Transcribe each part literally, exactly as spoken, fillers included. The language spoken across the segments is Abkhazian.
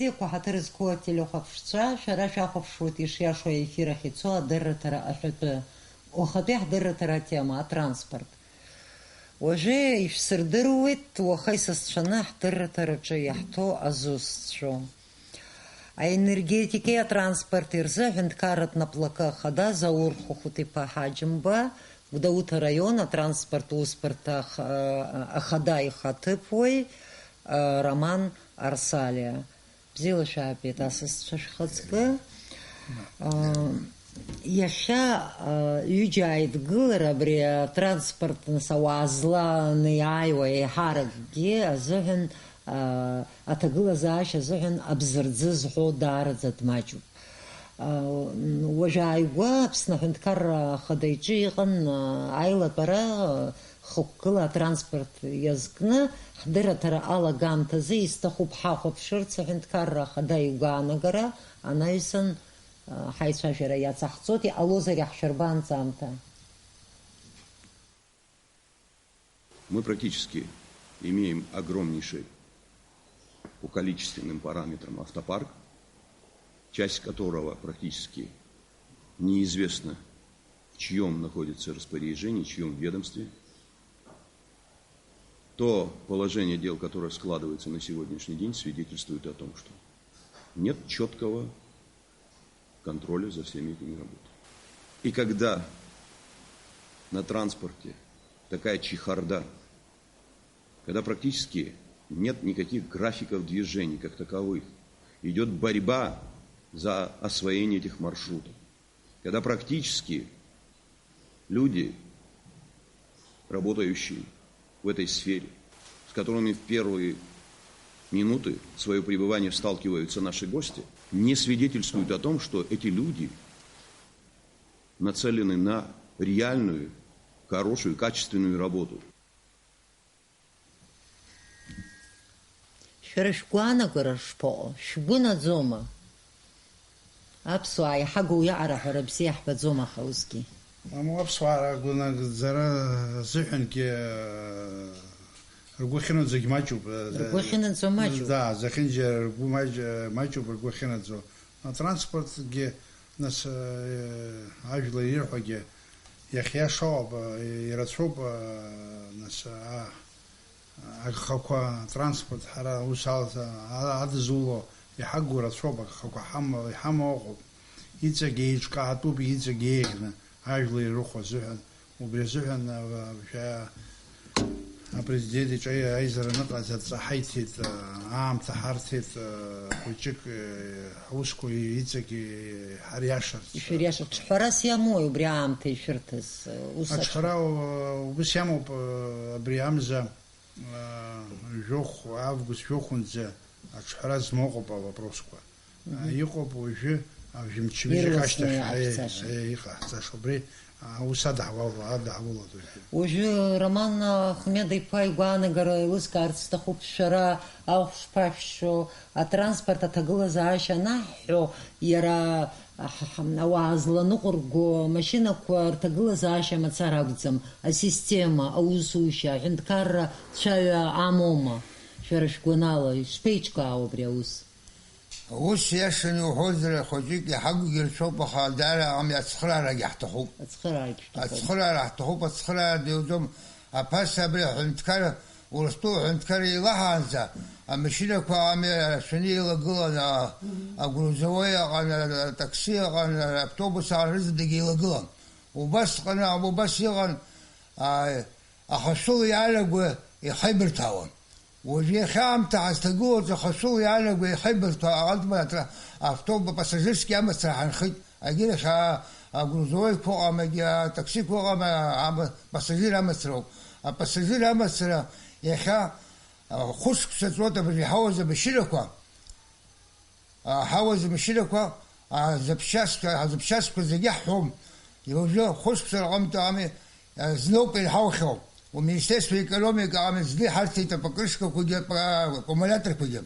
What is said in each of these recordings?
Еиқәа ҳаҭыр зқәу ателехәаԥшцәа, шәара шәахәаԥшуеит ишиашоу аефир ахь ицо адырраҭара аҳәатәы. Уахатәи ҳдырраҭара атема, атранспорт. Уажәы ишәсырдыруеит, уаха исасцәаны ҳдырраҭараҿы иаҳҭо азусҭцәоу. Аенергетикеи атранспорти рзы аҳәынҭқарратә наплакы ахада Заур Хәыхәыт-иԥа Ҳаџьымба, Гәдоуҭа араион атранспорт усбарҭа ах-, ахада ихаҭыԥуаҩ, Роман Арсалиа. Бзиала шәаабеит, асасцәа шәхаҵкы. Иахьа, ҩыџьа ааидгылара абри атранспорт, нас, ауаа злааны иааиуа еиҳаракгьы азыҳәан, аҭагылазаашьа азыҳәан абзырӡы зҳәо даараӡа дмаҷуп. Уажә ааигәа Аԥсны Аҳәынҭқарра Ахада иҿы иҟан аилатәара, хықәкыла атранспорт иазкны, ҳдырраҭара алагамҭазы исҭахуп ҳахәаԥшырц Аҳәынҭқарра Ахада игәаанагара анаҩсан, ҳаицәажәара иацаҳҵоит, иҟалозар иаҳшәырба анҵамҭа. Мы практически имеем огромнейший по количественным параметрам автопарк, часть которого практически неизвестно, в чьём находится распоряжении, в чьём ведомстве. То положение дел, которое складывается на сегодняшний день, свидетельствует о том, что нет чёткого контроля за всеми этими работами. И когда на транспорте такая чехарда, когда практически нет никаких графиков движений как таковых, идёт борьба за освоение этих маршрутов, когда практически люди, работающие в этой сфере, с которыми в первые минуты своего пребывания сталкиваются наши гости, не свидетельствуют о том, что эти люди нацелены на реальную, хорошую, качественную работу. Шәара шәгәаанагара шԥаҟоу? Шәгәы наӡома? Аԥсуаа иҳагу уиаҟара ҳәара бзиа ҳбаӡом, аха усгьы. Мамоу, аԥсуаа ргәынагӡара азыҳәангьы, э, ргәы ахьынаӡогь маҷуп, э, Ргәы ахьынаӡо маҷуп. Да, зехьынџьара ргәы маҷ-, маҷуп, ргәы ахьынаӡо. Атранспортгьы, нас, э, ажәлар ирҳәогьы, иахьиашоу ауп, э, ирацәоуп, э, нас, а, агхақәа, атранспорт ҳара ус алҵ-, а-, адызуло иҳагу рацәоуп, агхақәа ҳам-, иҳамоу ыҟоуп. Иҵегь еиҿкаатәуп, иҵегь еиӷьны ажәлар ирыхәо азыҳәан. Убри азыҳәан, а, шәа-, апрезидент иҿы аизара аныҟаз адҵа ҳаиҭеит, а, аамҭа ҳарҭеит, а, хәыҷык, а, ҳусқәа иҵегь ҳариашарц. Ишәыриашарц. Ҿҳәарас иамои убри аамҭа ишәырҭаз, ус аҿ- Аҿҳәара, а, убыс иамоуп, а, абри амза, а, жәохә, август жәохәынӡа аҿҳәара змоу ыҟоуп авопросқәа. Мгм. Иҟоуп уажәы, а, жәымчыбжьык Ирласны ашьҭахь, аи, иаҳәцаша. Аи, иҟаҳҵаша убри, а, ус адаҳуала, адаҳулоит уажәы. Уажәы Роман Ахмеда-иԥа игәаанагара еилыскаарц сҭахуп, шәара ахә шԥашәшәо, атранспорт аҭагылазаашьа анаҳҳәо, иара, ҳ-, ҳ-, ауаа зланыҟәырго амашьынақәа рҭагылазаашьа мацара акәӡам, асистема, аусушьа, аҳәынҭқарра цәаҩа амоума? Шәара шәгәанала, ишԥеиҿкаау абри аус? Ус иашаны иуҳәозар, хәыҷык иҳагугьы рацәоуп, аха даара ами ацхыраарагьы ҳҭахуп. Ацхыраарагьы шәҭахуп. Ацхыраара ҳҭахуп, ацхыраара даҩӡом. Аԥаса абри аҳәынҭқар, Урыстәыла аҳәынҭқар еилаҳаанӡа, амашьынақәа ами арацәаны еилагылан, а, агрузовой аҟан, атакси аҟан, автобус аҟан рызегьы еилагылан. Убасҟан, убас иҟан, а, ахашәыла иаанаго ихаибарҭәаауан. Уажә иахьа аамҭа ҳазҭагылоу аҿы хашәыла иаанаго ихаибарҭәаа аҟынтә атра-, автобус пассажирски амацара ҳанхеит. Агьырахь а-, агрузовойқәа ыҟам, агьи атаксиқәа ыҟам, а-, ама-, пассажир амацара ауп. Апассажир амацара иахьа, а, хәышықәса ҵуеит абыржә иҳауаз амашьынақәа. А, ҳауаз амашьынақәа, а, запчастьқәа, а, запчастьқәа зегьы ҳҳәом. Уажәы хәышықәса рҟынтә ами, а, зноуп ирҳаухьоу. Уминистерство экономика ами зны иҳарҭеит апокрышкақәагьы, а, аккумуляторқәагьы.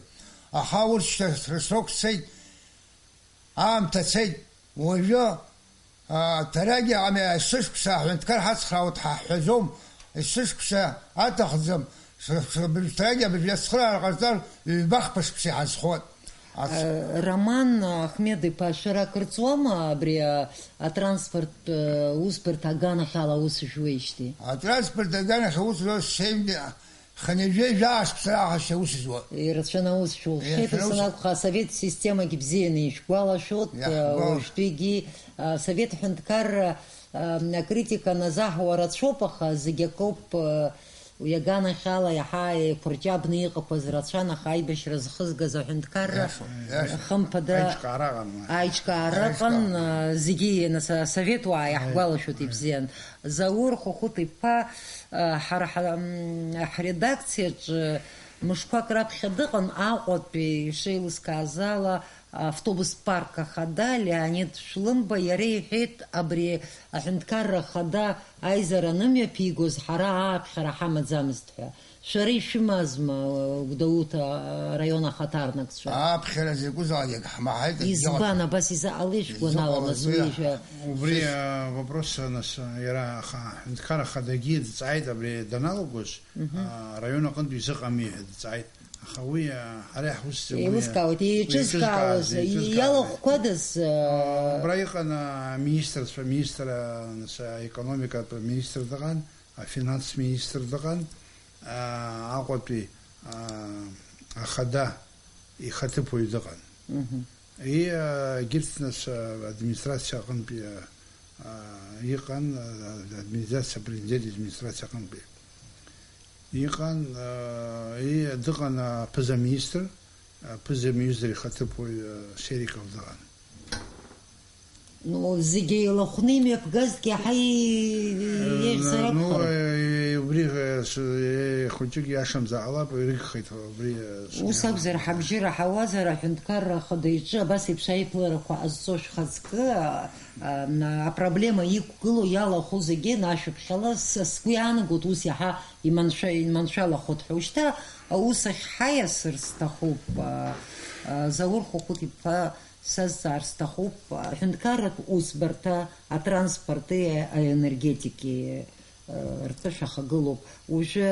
Аха урҭ шьҭа срок цеит, аамҭа цеит. Уажәы А, ҭарагьы ами, есышықәса аҳәынҭқар ҳацхраауеит ҳәа ҳҳәаӡом, есышықәса аҭахӡам, ш-, ш-, абыржәы ҭарагьы абыржәы ацхыраара ҟарҵар, ҩба-хԥа шықәса иҳазхоит. Ац- Э, Роман Ахмед-иԥа, шәара акыр ҵуама абри, а, атранспорттә, э, усбарҭа аганахьала аус жәуеижьҭеи? Атранспорт аганахь аус зуа сеимда-, хынҩажәи жәаа шықәса раахыс аус зуа. Ирацәаны аус шәылшеит, Ирацәаны ус аус- акәха, асовет системагь бзианы ишәгәалашәоит, Иаҳгәалашәоит. Уажәтәигьы, а, асовет ҳәынҭқарра, а, акритика назаҳуа рацәоуп, аха зегь акоуп, а, уи аганахьала иаҳа еиқәырҷабны иҟақәаз рацәан, аха аибашьра зхызгаз аҳәынҭқарра, Иаша, иаша. Хымԥада, Аиҿкаара ыҟан. Аиҿкаара ыҟан, Аиҿкаара. А, зегьы, нас, асовет уаа Аи. Иаҳгәалашәоит, Аи. Ибзиан. Заур Хәыхәыт-иԥа, а, ҳара ҳа-, м, ҳредакциаҿы мышқәак раԥхьа дыҟан Аҟәатәи, ишеилыскааз ала, автобус парк ахада Леонид Шәлымба, иара иҳәеит, абри аҳәынҭқарра ахада аизара анымҩаԥигоз ҳара ааԥхьара ҳамаӡамызт ҳәа. Шәара ишәымазма, Гәдоуҭа араион ахаҭарнакцәа? Ааԥхьара закәызаалак ҳмаҳаит, акгьы Избан, ыҟаӡам. Абас изыҟалеи шәгәанала, Изыҟалаз уи уи ша-, аҳ-, убри, шәа- а, вопрос, нас, иара аха-, аҳәынҭқар ахадагьы дҵааит абри даналагоз, Мгм. А, араион аҟынтә изыҟами ҳәа дҵааит. Аха уи, а, ҳара иаҳусӡам, уи, Еилыскаауеит, уи еиҿызкаауаз, еиҿызкаауаз, еиҿызкаауаз. Иалахәқәадаз, а, А, убра иҟан, а, аминистрцәа, министр, а, нас, а, економикатә министр дыҟан, афинанс министр дыҟан, а, Аҟәатәи, а, ахада ихаҭыԥуаҩ дыҟан. Мгм. И, а, егьырҭ, нас, а, администрациа аҟынтәи, а, а, иҟан, а, администрациа, апрезидент администрациа аҟынтәи. Иҟан, а, и, дыҟан аԥыза-министр, аԥыза-министр ихаҭыԥуаҩ, а, Сериков дыҟан. Ну, зегьы еилахәны имҩаԥгазҭгьы ҳаи-, Э, еиӷьзар ну, акәхарын. Э, убри, э, с-, э, хәыҷык иашамзаалап, ирыгхеит убри, э, Ус сгьама. Акәзар, ҳабжьы раҳауазар, аҳәынҭқарра ахада иҿы абас еиԥш аиԥыларақәа ҟазҵо шәхаҵкы, а, а, на-, апроблема иқәгылоу иалахәу зегьы нашәыԥхьала, с-, сгәы иаанагоит, ус иаҳа иманшәа-, иманшәалахоит ҳәа. Ушьҭа аус ахь ҳаиасыр сҭахуп, а, а, Заур Хәыхәыт-иԥа. Сазҵаар сҭахуп, аҳәынҭқарратә усбарҭа, атранспорти аенергетики, э, ртәы шәахагылоуп. Уажәы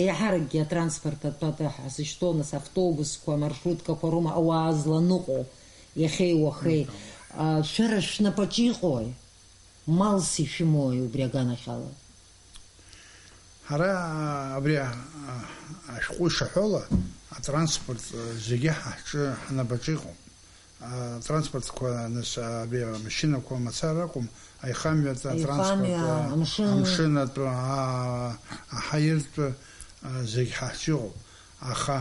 еиҳаракгьы атранспорт атәы ҳазышьҭоу, нас, автобусқәа, амаршруткақәа роума ауаа зланыҟәо иахьеи уахеи. Мгм. А, шәара шәнапаҿы иҟои? Малс ишәымои убри аганахьала? Ҳара, абри, а, а, ашәҟәы ишаҳәо ала, атранспорт, а, зегьы ҳа-, ҳҿы, ҳнапаҿы иҟоуп. Атранспортқәа, нас, абри амашьынақәа мацара акәым, аихамҩатә Аихамҩа, атранспорт, а, амшын. Амшынатә, а, аҳаиртә, а, зегь ҳа ҳҿы иҟоуп. Аха,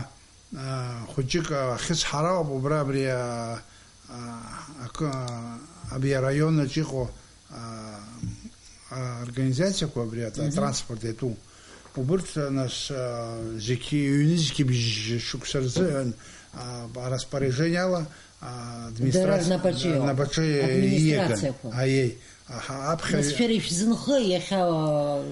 а, хәыҷык, а, ахьыцҳара ауп, убра абри, а, а, акы, а, абри араион аҿы иҟоу, а, а, организациақәа абри ат-, Мгм. Атранспорт иатәу, убырҭ, нас, а, зегьы, ҩнызқьи бжь шықәса рзыҳәан, а, араспоряжениала, а, администрациа-, Дара рнапаҿы иоуп. Рнапаҿы Администрациақәа. Ииаган. Аиеи. Аҳа, аԥхьа Нас шәара ишәзынхои иахьа, а,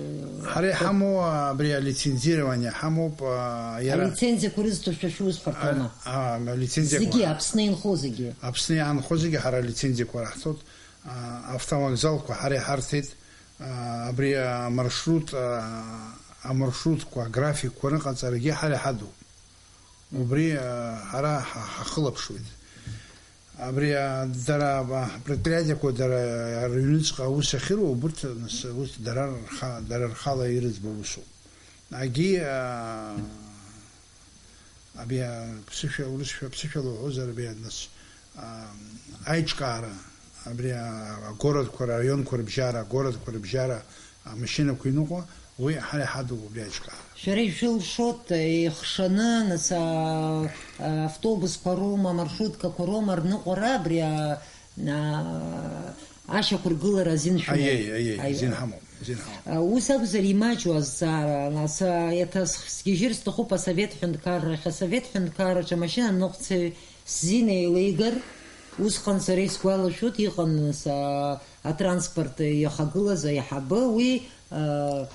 Ҳара иҳамоу, а, абри алицензирование ҳамоуп, а, иара Алицензиақәа рызҭо шәа шәусҳәарҭоума? А, а, алицензиақәа. Зегьы, Аԥсны инхо зегьы? Аԥсны иаанхо зегьы ҳара алицензиақәа раҳҭоит. А, автовокзалқәа ҳара иҳарҭеит, а, абри амаршрут, а, амаршрутқәа, аграфикқәа рыҟаҵарагьы ҳара иҳадуп. Убри, а, ҳара ҳа-, ҳахылаԥшуеит. Абри, а, дара, а, апредприятиақәа дара рыҩныҵҟа аус ахьыруа, убырҭ, нас, ус дара рха-, дара рхала ирыӡбо усуп. Агьи, а, Абри аԥсышәа, урысшәа аԥсышәала уҳәозар, абри, нас, а, аиҿкаара, абри, а, агородқәа, араионқәа рыбжьара, агородқәа рыбжьара, амашьынақәа иныҟәо, уи ҳара иҳадуп убри аиҿкаара. Шәара ишәылшоит, ихшаны, нас, а, автобусқәа роума, амаршруткақәа роума рныҟәара, абри, а, а, ашьақәыргылара азин шәымоуп? Аиеи, аиеи, Аиеи. Азин ҳамоуп, азин ҳамоуп. А, ус акәзар, имаҷу азҵаара, нас, а, еиҭа сх-, сгьежьыр сҭахуп асовет ҳәынҭқарра ахь. Асовет ҳәынҭқарраҿы амашьына аныҟәцаҩ сзин еилеигар, усҟан сара исгәалашәоит, иҟан, нас, а, атранспорт иахагылаз аиҳабы, уи, а,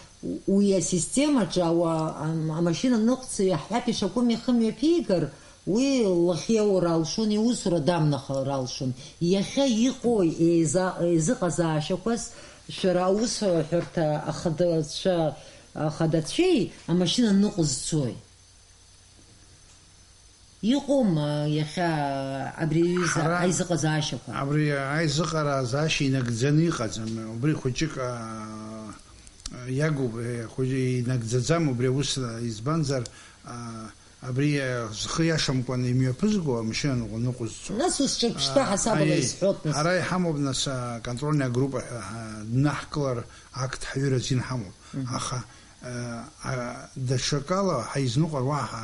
уи асистемаҿы ауа-, ам-, амашьына аныҟәцаҩ ҳәак ишакәым ихы мҩаԥигар, Уи лахьиаур алшон, иусура дамнахыр алшон. Иахьа иҟои еиза-, еизыҟазаашьақәаз шәара аусҳәарҭа ахадацәа-, ахадацәеи амашьына ныҟәызцои? Иҟоума иахьа абри аҩыза Ҳара аизыҟазаашьақәа? Абри аизыҟазаашьа инагӡаны иҟаӡам. Убри хәыҷык, аа, иагуп, е, хәыҷы инагӡаӡам убри аус, избанзар, аа, абри, е, зхы иашамкәан имҩаԥызго амашьына ныҟәызцо. Нас ус ҿырԥшьҭа Аа, ҳасабала аиеи, исҳәот, нас. Ҳара иҳамоуп, нас, а, контрольная группа ҳәа, ҳа, днаҳкылар акт ҳаҩыр азин ҳамоуп. Мгм. Аха А, а, даҽакала ҳаизныҟәар уаҳа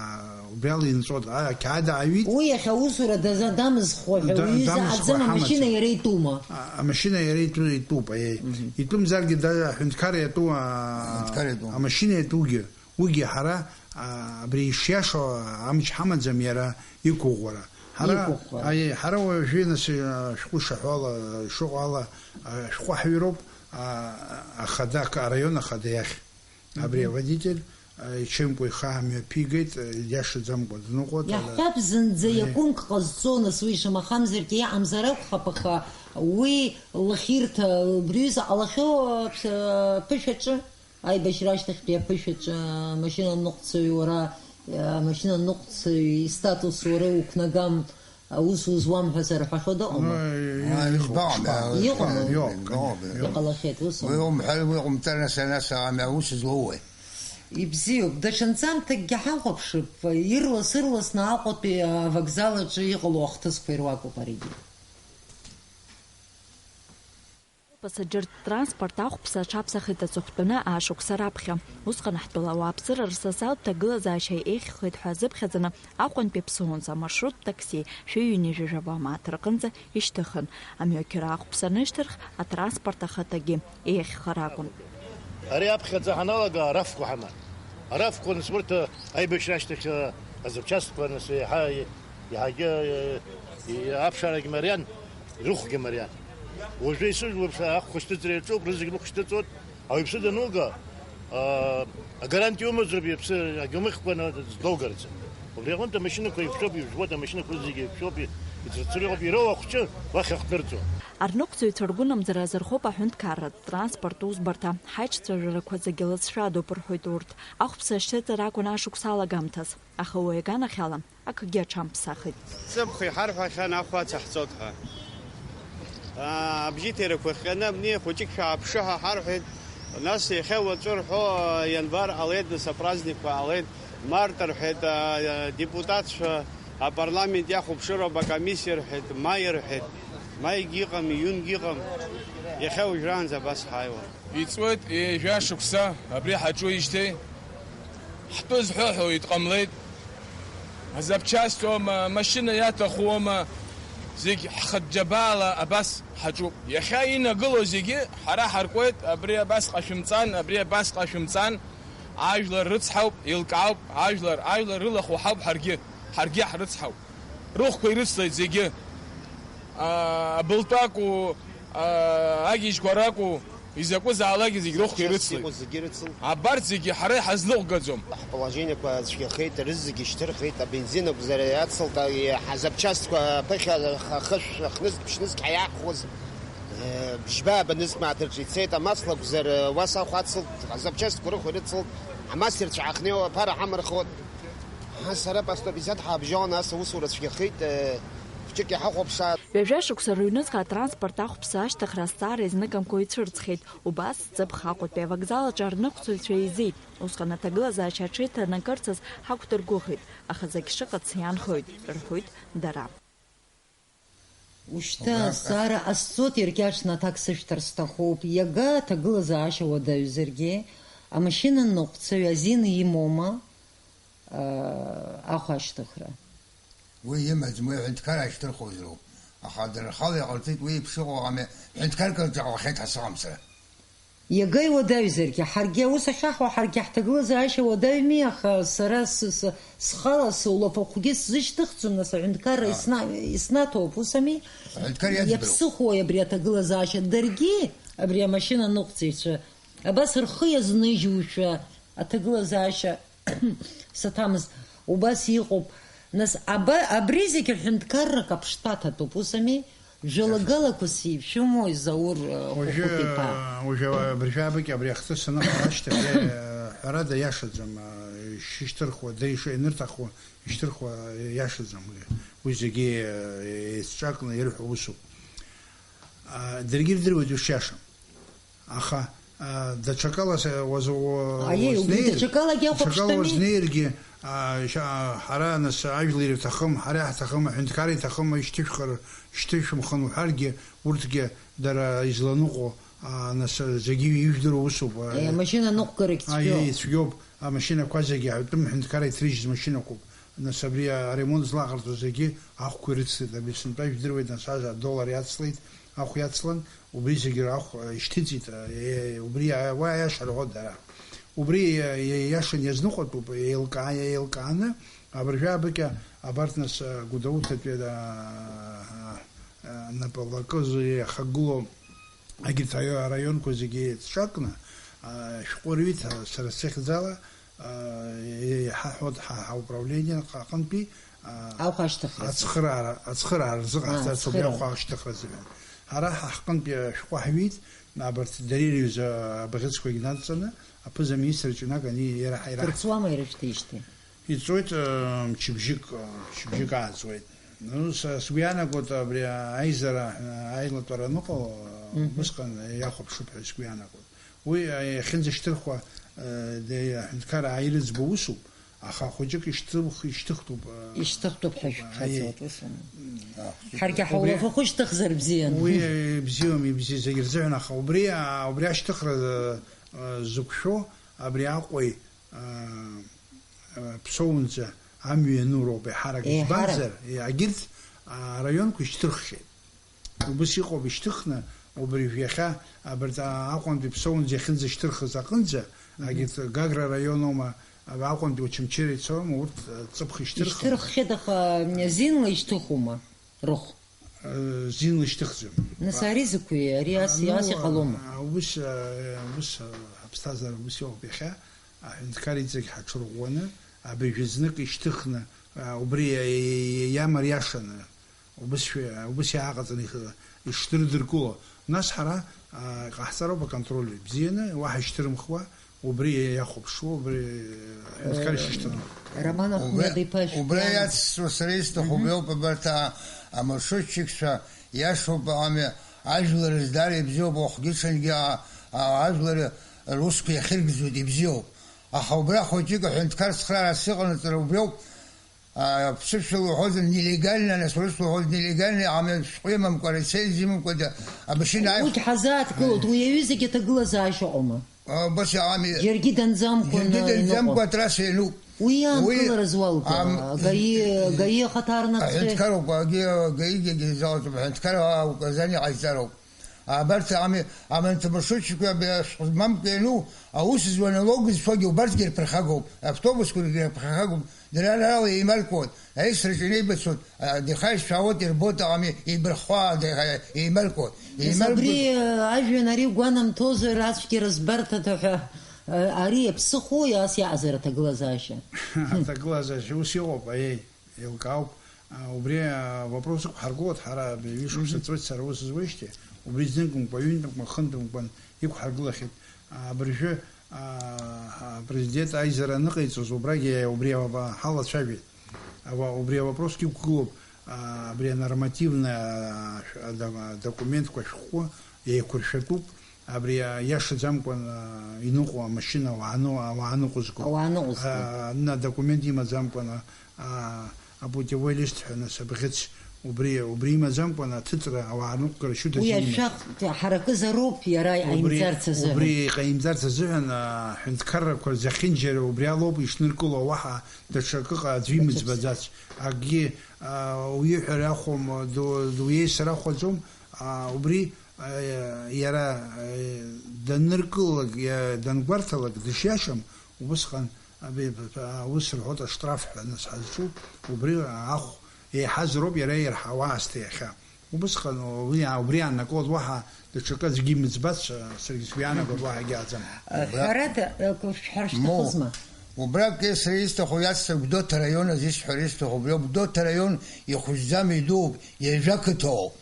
убриала инҵәоит, а, ақьаад ааҩит. Уи иахьа аусура даза-, дамызхуа ҳәа Да-, уҩыза дамызхуа аӡам, амашьына ҳамаӡам. Иара итәума? А, амашьына иара итәу, итәуп, аиеи. Мгм. Итәымзаргьы да-, аҳәынҭқар иатәу, а, Аҳәынҭқар иатәу. Амашьына иатәугьы, уигьы ҳара, а, абри ишиашоу амч ҳамаӡам иара иқәыӷәӷәара. Ҳара, Иқәыӷәӷәара. Аиеи, ҳара уажәы нас, а, шәҟәы шаҳәо ала шыҟоу ала, а, шәҟәы ҳаҩроуп, а, ахада, араион ахада иахь. Абри Мгм. Аводитель, а, ичемкәа ихы аамҩаԥигеит, а, ииашаӡамкәа дныҟәоит, ала- Иаҳҳәап, зынӡа Аиеи. Иакәымк ҟазҵо, нас уи шамахамзаргьы иҟамзар акәхап, аха уи лахьирҭа, убри аҩыза ҟалахьоу аԥ-, аԥышәаҿы, аибашьра ашьҭахьтәи аԥышәаҿы, амашьына ныҟәцаҩ уара, амашьына ныҟәцаҩ истатус уара уқәнагам, Аус узуам ҳәа сарҳәахьоу дыҟоума? Ай, Ай, иҟоуп, избаҟами, ишԥа-, ишԥа-, иҟоума? Иоуп, иҟоуп, конечно, иоуп. Иҟалахьеит, ус Уи аума? Умҳәар, уи ҟумҵар, нас, нас, ами, аус злоуи? Ибзиоуп, даҽа нҵамҭакгьы ҳахәаԥшып, ирлас-ырласны Аҟәатәи авокзал аҿы иҟало ахҭысқәа ируакуп аригьы. Пассажиртә транспорт ахәԥса аҽаԥсахит аҵыхәтәаны аашықәса раԥхьа. Усҟан ҳтәыла ауааԥсыра рсасаалтә ҭагылазаашьа еиӷьхеит ҳәа азыԥхьаӡаны Аҟәантәи Ԥсоунӡа амаршруттә такси шәи ҩынҩажәи жәаба мааҭ рҟынӡа ишьҭыхын. Амҩақьра ахәԥса анышьҭырх, атранспорт ахаҭагьы еиӷьхар акәын. Ари аԥхьаӡа ҳаналага арафқәа ҳаман. Арафқәа, нас, урҭ аибашьра ашьҭахь, а, азапчастқәа, нас, еиҳа Иаҳагьы, э, и-, аԥшаарагь мариан, рыхәгьы мариан. Уажәы исыжәлоуп, ахәшәтәыҵра иаҿуп, рызегь рыхәшәтәыҵоит. Ауаҩԥсы дануга, а, агарантиа умазароуп иаԥсы агьумыхькәа злоугарц. Убри аҟынтә амашьынақәа еиқәшәоуп, ижәбоит, амашьынақәа зегьы еиқәшәоуп, и-, ицырцыруа иҟоуп, ироуа ахәҷы уахь иахҭырҵо. Арныҟәцаҩцәа ргәынамӡара азырхоуп аҳәынҭқарратә транспорт усбарҭа, ҳаиҿцәажәарақәа зегьы лыҵшәадоуп, рҳәоит урҭ. Ахәԥса ашьҭыҵра акәын ашықәс алагамҭаз, аха уи аганахьала акгьы аҽамԥсахит. Ҵыԥх иҳарҳәахьан ахәаца ҳцот ҳәа. Аа, абжьыҭирақәа хҟьаны абни хәыҷык шәааԥшы ҳәа ҳарҳәеит. Нас иахьа уаҵәы рҳәо, январ ҟалеит, нас апраздникқәа ҟалеит, март рҳәеит, аа, адепутатцәа, апарламент иахәаԥшыроуп акомиссиа рҳәеит, маи рҳәеит. Маигьы ыҟам, июнгьы ыҟам. Иахьа уажәраанӡа абас ҳааиуан. Иҵуеит ҩажәа шықәса абри ҳаҿуижьҭеи. Ҳтәы зҳәо ҳәа уаҩ дҟамлеит. Азапчасть уоума, амашьына иаҭаху уоума, зегь ҳхатә џьабаала абас ҳаҿуп. Иахьа инагылоу зегьы ҳара ҳаркуеит, абри абасҟа шәымҵан, абри абасҟа шәымҵан. Ажәлар рыцҳауп, еилкаауп, ажәлар, ажәлар рылахәу ҳауп ҳаргьы, ҳаргьы ҳрыцҳауп. Рыхәқәа ирыцлеит зегьы. Аа, абылтәы акәу, аа, агьежьқәа ракәу, изакәызаалакгьы зегь рыхәқәа Сейчас ирыцлеит. Иҟоу зегьы ирыцлеит. Абарҭ зегьы ҳара иҳазныҟәгаӡом. Ҳположениеқәа цәгьахеит, рызегьы шьҭырхит, абензин акәзар иацлт, а, ҳазапчастқәа ԥыхьа х-, хышә, хнызқь, ԥшьнызқь ҳаиаахәоз, э, бжьба-ааба нызқь мааҭ рҿы ицеит, амаслакәзар, э, уа сахә ацлт, азапчастқәа рыхә ирыцлт, амассирцәа ҳахнеиуа аԥара ҳамырхуан. Ҳа, сара поступисат ҳабжьон, ас аусура цәгьахеит, э, хәҷык иҳахәаԥшааит. Ҩажәа шықәса рыҩныҵҟа атранспорт ахәԥса ашьҭыхра азҵаара изныкымкәа ицәырҵхьеит. Убас, Ҵыԥх Аҟәатәи авокзал аҿы арныҟәцаҩцәа еизеит. Усҟан аҭагылазаашьа аҽеиҭанакырцаз ҳақәдыргәыӷит, аха зегь шыҟац иаанхоит, рҳәоит дара. Ушьҭа Убра азҵаара ҟасҵоит, иркьаҿны аҭак сышәҭар сҭахуп. Иага аҭагылазаашьа уадаҩзаргьы, амашьына ныҟәцаҩ азин имоума, аа, ахә ашьҭыхра? Уи имаӡам, уи аҳәынҭқар ашьҭырхуазароуп. Аха дара рхала иҟарҵеит, уи еиԥш иҟоу ами, ҳәынҭқарк рҿы ҟалахьеит ҳәа сыҟам сара. Иага иуадаҩзаргьы, ҳаргьы аус ахьаҳуа, ҳаргьы ҳҭагылазаашьа уадаҩми, аха сара с-, с-, схала сулафахәгьы сзышьҭыхӡом, нас аҳәынҭқарра А. исна-, иснаҭоуп, ус ами? Аҳәынҭқар иадбароуп. Иаԥсыхәои абри аҭагылазаашьа? Даргьы, абри амашьына ныҟәцаҩцәа, абас рхы иазнижьушәа аҭагылазаашьа саҭамыз, убас иҟоуп. Нас аба-, абри зегьы ҳәынҭқаррак аԥштәы аҭатәуп, ус ами? Жәалагалақәа сеиԥшымои, Заур, э, Уажәы, Хәыхәыт-иԥа? Уажәы абыржәы абыкь абри ахҭыс аныҟала ашьҭахь, э, ҳәарада, иашаӡам, э, ишышьҭырхуа, дара иша-, ианырҭахуа ишьҭырхуа иашаӡам. Уи зегьы, э, еицҿакны ирҳәо усуп. А, даргьы ирдыруеит ушиашам. Аха, а, даҽакала са-, уаз-, уа-, Аиеи, убри уазнеир, даҽакалагьы ахәаԥштәами? Даҽакала уазнеиргьы, а, ша-, ҳара нас ажәлар ирҭахым, ҳара иаҳҭахым, аҳәынҭқарра иҭахым, ишьҭышәхыр, шьҭышәымхын уҳәаргьы, урҭгьы дара изланыҟәо, а, нас зегьы ижәдыруа усуп, а. Е, амашьына аныҟәгарагь цәгьоуп. Аиеи, цәгьоуп. Амашьынақәа зегьы атәым ҳәынҭқарра иҭрыжьыз машьынақәоуп. Нас абри аремонт злаҟарҵо зегьы ахәқәа ирыцлеит. Абри сынтәа ижәдыруеит, нас ажа адоллар иацлеит, ахә иацлан, убри зегьы ахә, э, ишьҭыҵит, э, убри, э, уа аиаша рҳәоит дара. Убри, э, иа-, иашан иазныҟәатәуп, еилкаа-, еилкааны, абыржәы абыкьа абарҭ нас, э, Гәдоуҭатәи, э, э, напалакы зы иахагылоу егьырҭ аио-, араионқәа зегьы еицҿакны, э, шәҟәы рҩит, э, сара сыхьӡала, Иҳаҳәоит ҳа, ҳауправление аҟынтәи, а, Ахәа ашьҭыхра. Ацхыраара, ацхыраара рзыҟаҳҵарц, убри ацхыраара. Ахәа ашьҭыхра азыҳәан. Ҳара ҳа ҳҟынтәи ашәҟәы ҳҩит, абарҭ дара ирҩыз абӷьыцқәагьы надҵаны, аԥыза-министр ҷнак ани иара ҳаира. Дырҵуама иара шьҭеижьҭеи? Иҵуеит, э, мчыбжьык, э, мчыбжьык ааҵуеит. Ну, са сгәы иаанагоит, абри аизара, э, аилатәара аныҟало, э, Мгм. Усҟан иахәаԥшып ҳәа сгәы иаанагоит. Уи, а, иахьынӡашьҭырхуа, а, де-, аҳәынҭқараа ирыӡбо усуп, аха хәыҷык ишьҭых-, ишьҭыхтәуп, а, Ишьҭыхтәуп ҳәа шәԥхьаӡоит, аиеи. Ус аума? М, а, Ҳаргьы убри ҳаулафахәы шьҭыхзар бзиан. Уи, а, бзиоуми, бзиа зегь рзыҳәан, аха убри, а, убри ашьҭыхра, а, а, зықәшәо, абри Аҟәеи, а, а, Ԥсоунӡа амҩа иану роуп еиҳарак. Еиҳарак. Избанзар, е-, агьырҭ, а, араионқәа ишьҭырххьеит. Убыс иҟоуп ишьҭыхны, убыржә иахьа абарҭ Аҟәантәи Ԥсоунӡа иахьынӡашьҭырхыз аҟынӡа, Мгм. Агьырҭ Гагра араион аума, Аҟәантәи Очамчыра ицома, урҭ, э, ҵыԥх ишьҭырхын. Ишьҭырххьеит, аха зинла ишьҭыхума, рыхә? Э, зинла ишьҭыхӡам. Нас ари закәи? Ари ас, А, ну, ас иҟалома? А, ус, а, ус, а, ҳаԥсҭазаара ус иоуп иахьа, аҳәынҭқар иҵегь ҳаҽырӷәӷәаны, абыржәы знык ишьҭыхны, а, убри иа-, иа-, иа-, иамариашаны, Убыс шәа-, убыс иааҟаҵаны иш-, ишдырдыркыло. Нас ҳара, аа, иҟаҳҵароуп аконтроль бзианы, уаҳа ишьҭырымхуа, убри иахәаԥшуа, убри, аҳәынҭқар ишышьҭырымхуа. Роман Ахәмеда-иԥа Убра, убра шәгәам. Иацсҵо сара исҭаху Мгм. Убриоуп, абарҭ а-, амаршрутчикцәа иашоуп, ами, ажәлар здара ибзиоуп, уахгьы ҽынгьы а-, а-, ажәлар русқәа иахьыргӡоит, ибзиоуп. Аха убра хәыҷык аҳәынҭқар цхраарас иҟанаҵара убриоуп. А, ԥсышәала уҳәозар, нелегально, нас урысла уҳәозар, нелегально, амҩа шәҟәы имамкәа, лицензиа имамкәа, да, амашьына ааих- Урҭ ҳазааҭгылоит, уи аҩызагьы аҭагылазаашьа ыҟоума? А, убас иҟами. Џьаргьы данӡамкәа Џьаргьы данӡамкәа иныҟәо. Атрасса иануп. Уи Уи, аанкылара зуалга, ам, гаи, гаи ахаҭарнакцәа. Аҳәынҭқар ауп, аги, гаигьы залҵуп, аҳәынҭқар, а, указание ҟаиҵароуп. Абарҭ ами, аманҭамаршрутчикқәа абри ашәҟәы змамкәа иану, аус зуа налог зцогьы убарҭгьы ирԥырхагоуп, автобусқәагьы ирԥырхагоуп, дара рала еимаркуеит, аисраҿы инеибацоит, а, дихаишьцәаауеит, ирбоит, ами, еибырххо, а, еимаркуеит. Нас еимаркуеит. Абри, а, ажәҩан ари гәанамҭозар, ацәгьара збарҭада ҳәа, а, ари иаԥсыхәоу, ас иаҟазар аҭагылазаашьа? Аҭагылазаашьа ус иҟоуп, аиеи. Еилкаауп. А, убри, а, вопрос ықәҳаргылоит, ҳара ҩышықәса Мгм. ҵуеит сара ус зуеижьҭеи, убри зныкымкәа, ҩынтәымкәа, хынтәымкәан иқәҳаргылахьеит. А, абыржәы, а, апрезидент аизара аныҟаиҵоз, убрагьы убри ава-, ҳалацәажәеит. Ава-, убри авопросгьы иқәгылоуп, а, абри анормативный, а, шә-, а, да-, документқәа шәҟәы еиқәыршәатәуп. Абри, а, иашаӡамкәан, а, иныҟәо амашьына ауаа ны-, ауаа ныҟәызго. Ауаа ныҟәызго. А, на документ имаӡамкәан, а, а, апутевой лист ҳәа, нас, абӷьыц, убри, убри имаӡамкәан аҭыҵра, ауаа рныҟәгара шьуҭаҿы Уи имаз. Ашәахтә ҳаракызароуп иара Убри, иҟаимҵарц азыҳәан. Убри иҟаимҵарц азыҳәан, а, аҳәынҭқаррақәа зехьынџьара убри алоуп ишныркыло, уаҳа даҽакыҟа аӡәы Даҽакы. Имыӡбаӡац. Акгьы, а, уиҳәар ахәом, ду-, дуеисыр ахәаӡом, а, убри Иара даныркылалак, иа-, дангәарҭалак дышиашам, убысҟан абри аус рҳәоит, аштраф ҳәа нас ҳазҿу, убри ахә еиҳазароуп иара ирҳауа аасҭа иахьа. Убысҟан уи, убри ааннакылоит, уаҳа даҽакы аӡәгьы имыӡбац, саргьы сгәы иаанагоит, уаҳа егьаҟаӡам. Ҳәарада, шәҳәар шәҭахызма? Убрак сара исҭаху иацҵа Гәдоуҭа араион азы исҳәар исҭаху, убри Гәдоуҭа араион ихәыҷӡам, идууп, ҩажәа қыҭоуп.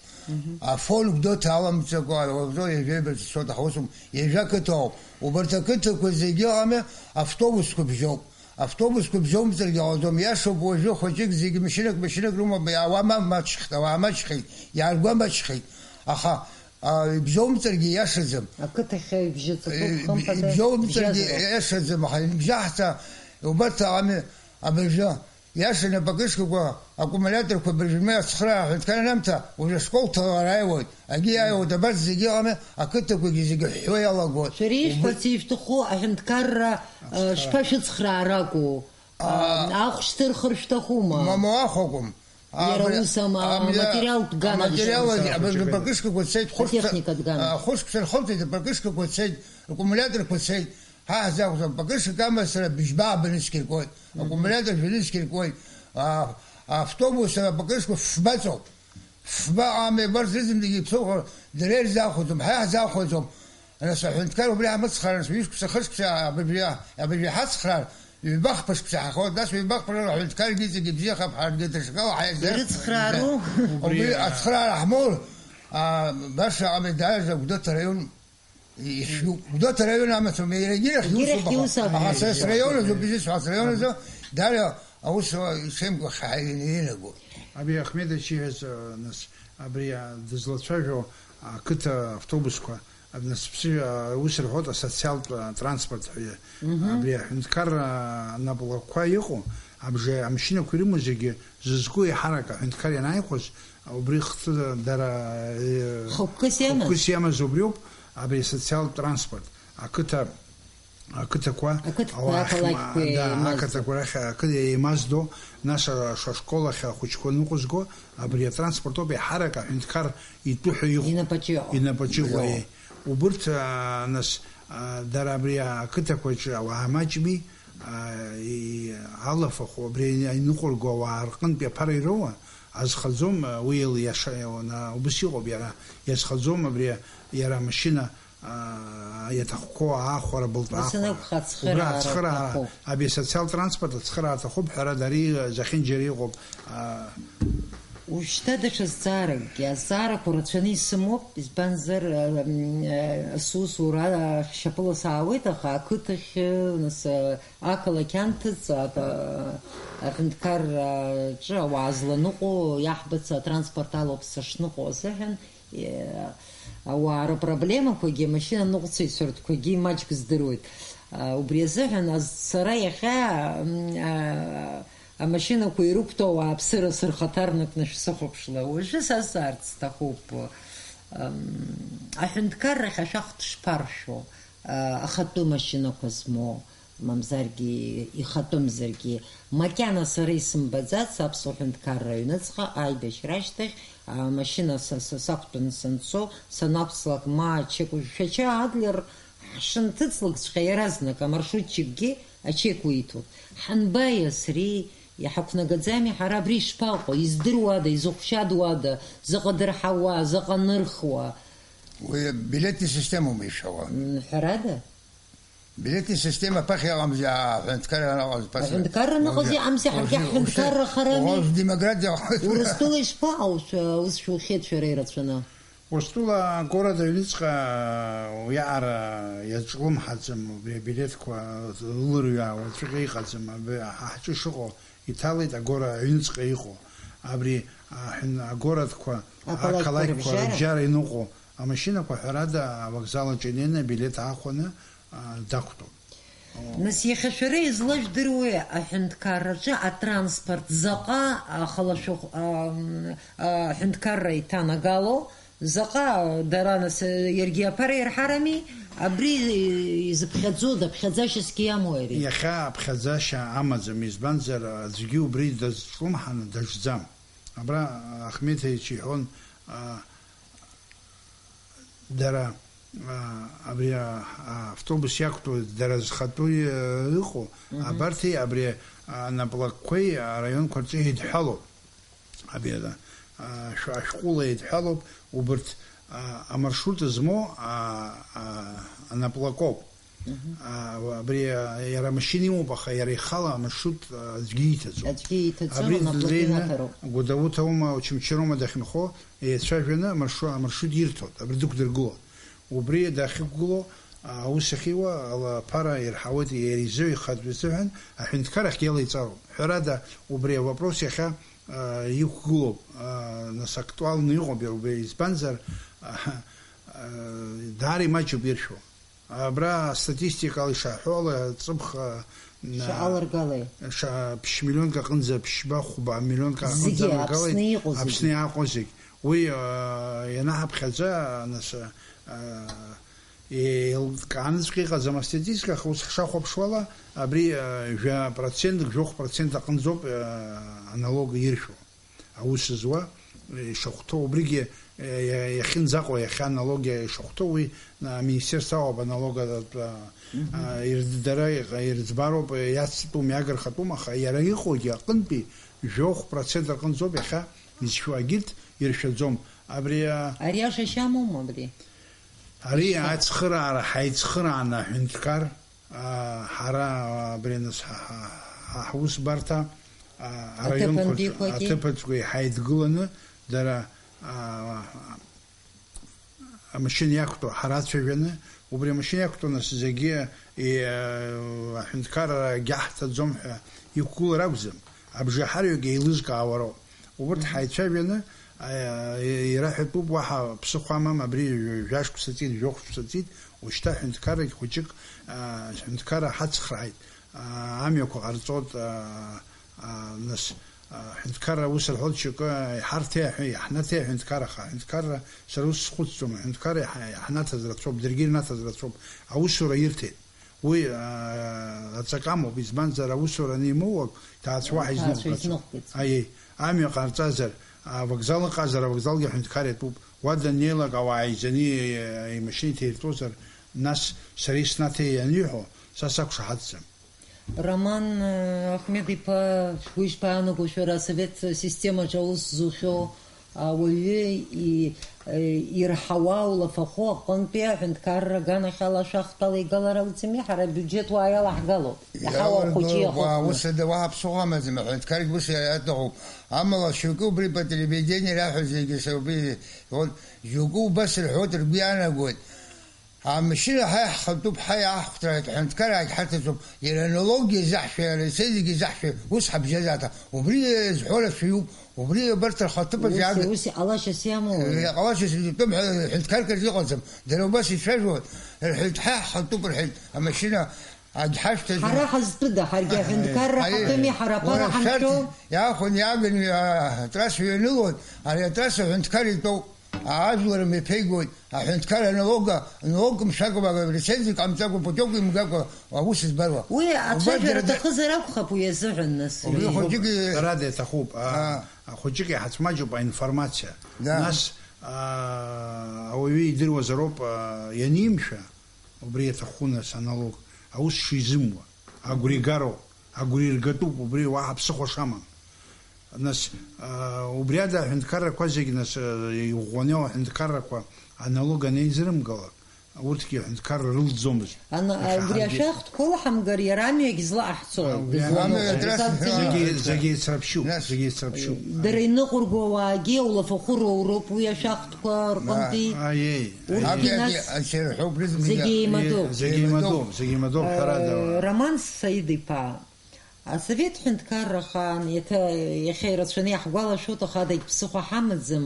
Афон Гәдоуҭа аламҵакәа, уажәы ҩажәа ибарҵысуа даҳусуп, ҩажәа қыҭоуп. Убарҭ ақыҭақәа зегьы ыҟами, автобусқәа бжьоуп. Автобусқәа бзоумҵаргьы ҟалаӡом, иашоуп, уажәы хәыҷык зегьы машьынак, машьынак рымоуп, ауаа ма-, маҷхт, ауаа маҷхеит, иааргәамаҷхеит, аха, а, ибзоумҵаргьы иашаӡам. Ақыҭахь ибжьы ҵатәуп, Э, хымԥада ибзоумҵаргьы бжьазароуп. Иашаӡам, аха ибжьаҳҵа, убарҭ ами, абыржәы, иашаны апакышкақәа, аккумуляторқәа абыржәы ацхыраа аҳәынҭқар анамҭа, уажәы ашкол ҭалара ааиуеит. Агьи иааиуеит, абарҭ зегьы ыҟами, ақыҭақәагьы зегьы ҳәҳәо иалагоит. Шәара Убри- ишәҳәарц ишәҭаху аҳәынҭқарра, э, шԥашәыцхраа ракәу? Аа. Э, ахә шьҭырхыр шәҭахума? Мамоу ахә акәым. Иара Абри-, ус ам-, а, абри-, аматериалтә ган аматериал акәзар. Абри апакышкақәа цеит, хәышықәса, Атехникатә ган. А, хәышықәса рхылҵеит, апакышқақәа цеит, аккумуляторқәа цеит. Ҳа ҳзақәҵа, пакышк амазара быжьба абанысқьа иркуеит, Мгм. Аккумулиатор жәанысқьа иркуеит, а, автобус, а, пакышқәа фбаҵоуп. Фба ами, абарҭ зыӡындагьы иԥсоуха, дара ирзахәаӡом, ҳа иаҳзахәаӡом. Нас аҳәынҭқар убри ҳамыцхраар, нас ҩышықәса, хышықәса абыржәы, абыржәы ҳацхраар, ҩба-хԥа шықәса ҳахоит, нас ҩба-хԥа аҳәынҭқаргьы иҵегь ибзиахап, ҳаргьы даҽакала ҳаиза-, Ирыцхраару? Убри Убри ацхраара ҳмоур, а, баша ами, даара Гәдоуҭа араион Ишәгәыдоуҭа араион амацәа, иара егьирахь Егьирахь иусуп, аха, иусуп. Аха сара сраион азоуп изысҳәаз, сраион азы дара аус ишеимгәаха инаго. Аби Ахмеда ишиҳәаз, а, нас, абри, а, дызлацәажәо ақыҭа автобусқәа, а, нас, ԥсы, а, ус рҳәоит асоциалтә, а, транспорт ҳәа. Мгм. Абри аҳәынҭқарра, а, наплакқәа иҟоу, абжа-, амашьынақәа ирымоу зегьы зызку еиҳарак аҳәынҭқар ианааихәоз, Убри хҭы-, дара, э, Хықәкыс иамаз? Хықәкыс иамаз убриоуп, абри асоциалтә транспорт, ақыҭа, ақыҭақәа, Ақыҭқәа, ауаа ақалақьқәа ахьма-, да, еимаздо. Ақыҭақәа рахь ақыҭа еимаздо, нас а-, ш-, ашкол ахь ахәыҷқәа ныҟәызго, абри атранспорт ауп еиҳарак аҳәынҭқар итәы ҳәа иҟоу. Инапаҿы иҟоу. Инапаҿы иҟоу, Иҟоу. Е. Убырҭ, а, нас, а, дара абри ақыҭақәаҿы ауаа маҷми, а, и-, алафахәы, абри аныҟәырго ауаа рҟынтәи аԥара ироуа, азхаӡом, уи ил-, иаша-, на-, убыс иҟоуп иара, иазхаӡом абри иара амашьына, а, иаҭахқәоу аахәара былтәы Ус аахәара. Анакәха, ацхыраара Убра ацхыраара, аҭахуп. Абри асоциал транспорт ацхыраара аҭахуп, ҳәарада, ари зехьынџьара иҟоуп, а, Ушьҭа даҽа зҵааракгьы, азҵаарақәа рацәаны исымоуп, избанзар, м, э, сусура шьапыла саауеит, аха ақыҭахь, нас, э, ақалақь анҭыҵ, а-, аҳәынҭқарраҿы ауаа зланыҟәо иаҳбац атранспорт алоуп сышныҟәо азыҳәан, э, ауаа рыпроблемақәагьы, амашьына ныҟәцаҩцәа ртәқәагьы маҷк здыруеит. А, убри азыҳәан аз-, сара иахьа, м, а, Амашьынақәа ирықәтәоу ауааԥсыра сырхаҭарнакны шәсыхәаԥшла. Уажәы сазҵаарц сҭахуп, ам, аҳәынҭқаррахь ашәахтә шԥаршәо, а, ахатәы машьынақәа змоу, мамзаргьы ихатәымзаргьы, макьана сара исымбаӡац аԥсуа ҳәынҭқарра аҩныҵҟа аибашьра ашьҭахь, амашьына са, са сақәтәаны санцо, санақәҵлак, ма ачеқә, Шәача Адлер ҳшынҭыҵлакҵәҟьа иаразнак амаршрутчикгьы ачеқь уиҭоит. Ҳанбаиасри, иҳақәнагаӡами ҳара абри ишԥаҟоу, издыруада, изыхәшьадуада, заҟа дырҳауа, заҟа нырхуа? Уи абилети системоума ишәауа? М, ҳәарада? Билети система ԥахьа иҟамзи, аҳәынҭқарра анаҟаз ԥаса. Аҳәынҭқарра анаҟаз Уажәы, иҟамзи, ҳаргьы уажәы, аҳәынҭқарра уажәы, харами. Уажә демократиа. Урыстәыла ишԥаҟоу, шәа-, ус шәухьеит шәара ирацәаны? Устәыла агород аҩныҵҟа уиаҟара иазҿлымҳаӡам, убри абилеҭқәа лырҩаауа ҵәҟьа иҟаӡам, абри ҳа ҳҿы шыҟоу иҭалеит агора аҩныҵҟа иҟоу, абри аҳәын-, агородқәа, Ақалақьқәа ақалақьқәа рыбжьара. Рыбжьара иныҟәо амашьынақәа ҳәарада авокзал аҿы инеины абилеҭ аахәаны, а, дақәтәоуп. Нас иахьа шәара излажәдыруеи аҳәынҭқарраҿы атранспорт заҟа ахалашәахә-, ам, аҳәынҭқарра иҭанагало, заҟа дара нас, иаргьы аԥара ирҳарами, абри изыԥхьаӡо, даԥхьаӡашьасгьы иамои ари? Иахьа аԥхьаӡашьа амаӡам, избанзар, аӡәгьы убри дазҿлымҳаны даҿӡам. Абра Ахмеҭ Ича иҳәон, а, Дара, а, абри, а, автобус иақәтәоу дара зхатәы, э, ыҟоу, Мгм. Абарҭи абри, а, анаплакқәеи араионқәа рҿы еидҳәалоуп. Абри, а, шә-, ашәҟәыла еидҳәалоуп, убырҭ, а, амаршрут змоу, а, а, анаплакоуп. Мгм. А, абри, а, иара амашьына имоуп, аха иара ихала амаршрут, а, аӡәгьы ииҭаӡом. Аӡәгьы ииҭаӡом, Абри анаплакы длеины инаҭароуп. Гәдоуҭа аума, Очамчыроума дахьынхо, еицәажәаны амаршру-, амаршрут ирҭоит, абри дықәдыргылоит. Убри дахьықәгылоу, Аус ахьиуа ала аԥара ирҳауеит иара изы ихатә изыҳәан, аҳәынҭқарахьгьы иалеиҵароуп. Ҳәарада, убри авопрос иахьа, а, иқәгылоуп, а, нас актуалны иҟоуп иара убри, избанзар, а, а, даара имаҷуп иршәуа. Абра астатистикала ишаҳҳәо ала, ҵыԥх, а, на-, Шаҟа ларгалеи? Ша-, ԥшь миллионк аҟынӡа, ԥшьба, хәба миллионк аҟынӡа Зегьы ларгалеит, Аԥсны иҟоу зегьы. Аԥсны иааҟоу зегь. Уи, а, ианаҳаԥхьаӡа, нас, а, еилкааныҵәҟьа иҟаӡам астатистика, аха ус ҳшахәаԥшуала, абри, а, жәа процент, жәохә процент аҟынӡоуп, а, аналог иршәуа. Аус зуа, ишахәҭоу, убригьы, иа-, иа-, иахьынӡаҟоу, иахьа аналог ишахәҭоу, уи, а, аминистерство ауп аналог, а, Мгм. а, ирд-, дара иҟ-, ирыӡбароуп, иацтәым, иагырхатәым, аха иара иҟоугьы аҟынтәи жәохә процент рҟынӡоуп иахьа изшәу, агьырҭ иршәаӡом. Абри, а, Ари ашәа шьамоума абри? Ари Ишԥа- ацхыраара ҳаицхырааны аҳәынҭқар, а, ҳара, а, абри аныс-, ҳа, ҳа, ҳа, ҳусбарҭа, а, араионқәа рҿы, Аҭыԥантәиқәагьы? Аҭыԥаҿгьы ҳаидгыланы, дара, а, амашьына иақәтәоу ҳара ацәажәаны, убри амашьына иақәтәоу нас зегьы, и, а, аҳәынҭқарра агьаҳҭаӡом ҳәа иқәгылар акәӡам. Абжаҳарҩык еилызкаауа роуп. Убырҭ Мгм. ҳаицәажәаны, а, ираҳәатәуп, уаҳа ԥсыхәа амам, абри жәа-, жәашықәса ҵит, жәохә шықәса ҵит, ушьҭа ҳәынҭқаррагь хәыҷык, а, ҳәынҭқарра ҳацхрааит, а, амҩақәа ҟарҵот, а, а, нас, а, ҳәынҭқарра аус рҳәоит шьоукы, иҳарҭеи аҳәа-, иаҳнаҭеи аҳәынҭқарра, аха аҳәынҭқарра сара ус схәыцӡом, аҳәынҭқарра иаҳ-, иаҳнаҭаз рацәоуп, даргьы ирнаҭаз рацәоуп, аусура ирҭеит. Уи, аа, аҵакы амоуп, избанзар, аусура анимоуак, иҭаацәа уаҳа Иҭаацәа изнықәгаӡом. Изнықәгаӡом. Аиеи, амҩа ҟарҵазар, авокзал ыҟазар, авокзалгьы аҳәынҭқар иатәуп. Уа даннеилак ауаа еизаны, е-, имашьына иҭаиртәозар, нас сара иснаҭеи аниҳәо, са сақәшаҳаҭӡам. Роман, э, Ахмед-иԥа, шәгәы ишԥаанаго шәара асовет системаҿы аус зухьоу ауаҩы и-, э, ирҳауа улафахәы аҟынтәи аҳәынҭқарра аганахьала ашәахтәала игалар акәӡами? Ҳара абиуџьет уаа иалаҳгалоит. Иаҳауа Иаургыло, хәыҷы уаа, иахыхны. Ус ада уаҳа ԥсыхәа амаӡам, аҳәынҭқаргьы ус иаҭахуп. Амала шьоукы убри по телевидению раҳәо зегьы са убри, вот, шьоукы убас рҳәоит, ргәы иаанагоит. Амашьына ҳа иаҳхатәуп, ҳа иаҳхәҭраҳаит, ҳәынҭқараагь ҳарҭаӡом, иара аналогиа заҳшәа, иара исезегьы заҳшәа, ус ҳабжьазааҭа. Убри зҳәо рацәаҩуп, убри абарҭ рхаҭыԥаҿ Ус, иааг-, ус иҟалашьас иамоу. Иҟалашьас итәым ҳәа ҳәынҭқарк рзы иҟаӡам, дара убас ицәажәоит, рҳәеит, ҳа иаҳхатәуп, рҳәеит, амашьына агьҳашәҭаӡом. Ҳара ҳазтәыда, ҳаргьы аҳәынҭқарра Аиеи. ҳаҭәами, ҳара аԥара Уара шәарҭ ҳамшәо? Иаахәаны иааганы, а, атрасса иҩанылоит, ари атрасса аҳәынҭқар итәоуп. Ажәлар мҩаԥигоит, аҳәынҭқар аналога, налог мшәакәа рецензиак ҟамҵакәа, путиовка имгакәа аус збаруа. Уи Убас ацәажәара дара аҭахызар акәхап уи азыҳәан, нас. Убри хәыҷык и- Ҳәарада иаҭахуп, а, Аа. ахәыҷык иҳацәмаҷуп аинформациа. Да. Нас, а, ауаҩы идыруазароуп, а, ианимшәа, убри иаҭаху нас аналог, аус шизымуа. Агәра игароуп, агәра иргатәуп, убри уаҳа ԥсыхәа шамам. Нас, аа, убри ада аҳәынҭқаррақәа зегь, нас, аа, иӷәӷәаны иҟоу аҳәынҭқаррақәа аналог анеизырымгалак, урҭгьы аҳәынҭқарра рылҵӡомызт. Ана-, Иахьа убри ҳаргьы ашәахтәқәа лҳамгар, иара амҩагь злаҟаҳҵо, Амҩа, дызлоу, амҩа, дызлоу, трасс-, дызлоу. Зегьы, зегьы еицраԥшьуп, Нас, зегьы еицраԥшьуп. Дара иныҟәырго ауаагьы аулафахәы роуроуп уи ашәахтәқәа рҟынтәи. Аиеи, Урҭгьы аиеи. Нас Абри ацәа рҳәоуп, рызегьы зегьы еимадоуп. Зегьы еимадоуп, зегьы еимадоуп, Э, ҳәарада. Роман Саид-иԥа, асовет ҳәынҭқарра ахаан, еиҭа иахьа ирацәаны иаҳгәалашәоит, аха адагь ԥсыхәа ҳамаӡам,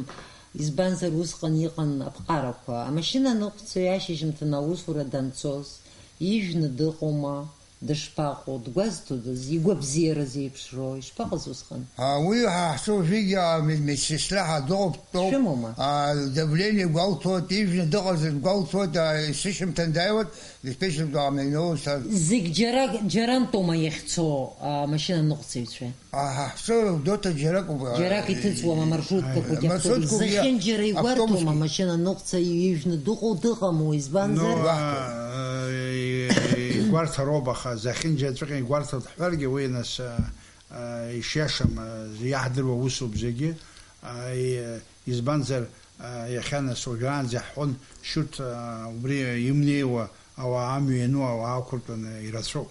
избанзар, усҟан иҟан аԥҟарақәа. Амашьына аныҟәцаҩ ашьыжьымҭан аусура данцоз, ижәны дыҟоума, дышԥаҟоу, дгәазҭодаз, игәабзиара зеиԥшроу, ишԥаҟаз усҟан? А, уи ҳа ҳҿы уажәыгьы, а, мед-, медсестра ҳа дыҟоуп, дтәоуп. Шәымоума? А, давление гәалҭоит, ижәны дыҟазар гәалҭоит, а, сышьымҭан дааиуеит, диспетчерк даанаиноуеит, са Зегь џьара, џьарантәума иахьцо, а, машьына ныҟәцаҩцәа? А, ҳа ҳҿы Гәдоуҭа џьаракоуп, а, Џьарак иҭыҵуама, маршруткақәагьы автобус? Маршруткақәагьы, Машьынџьара игәарҭома, автобусгьы. Машьына ныҟәцаҩ ижәны дыҟоу, дыҟаму, избанзар? Ну, а, э, игәарҭароуп, аха зехьынџьараҵәҟьа игәарҭоит ҳҳәаргьы, уи нас, а, а, ишиашам, а, иаҳдыруа усуп зегьы. А, и-, избанзар, а, иахьа нас уажәраанӡа иаҳҳәон, Шьурҭ, а, убри имнеиуа ауаа, амҩа иану ауаа ақәыртәаны ирацәоуп.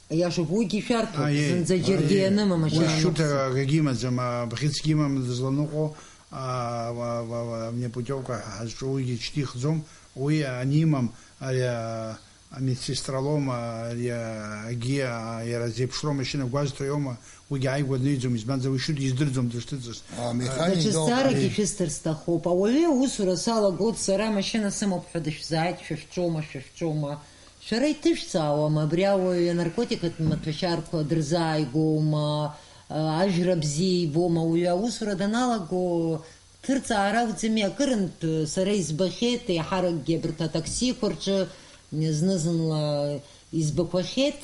Иашоуп, уигьы шәарҭоуп, Аиеи, зынӡа џьаргьы аиеи. Ианым, Уи амашьына Шьурҭ аныҟәцаҩ. Акгьы имаӡам, а, бӷьыцгьы имам дызланыҟәо, а, ва-, ва-, ва-, ва-, амнепутиовка ҳазҿу уигьы ишьҭихӡом, уи анимам, ари, а, Амедсестралоума, ари, агьи, а, иара зеиԥшроу амашьына гәазҭои аума, уигьы ааигәа днеиӡом, избанзар, уи шьҭа издырӡом дышҭыҵыз. А, механик. Даҽа дауп. Зҵаарак Ишәысҭар сҭахуп. Ауаҩы аусура салагоит, сара амашьына сымоуп ҳәа дышәзааит, шәышәҿоума, шәышәҿоума? Шәара иҭышәҵаауама, абри ауаҩы анаркотикатә маҭәашьарқәа дырзааигәоума, а, ажәра бзиа ибома? Уаҩы аусура даналаго, ҭырҵаара акәӡами, акырынтә сара избахьеит, еиҳаракгьы абарҭ атаксиқәа рҿы зны-зынла избақәахьеит,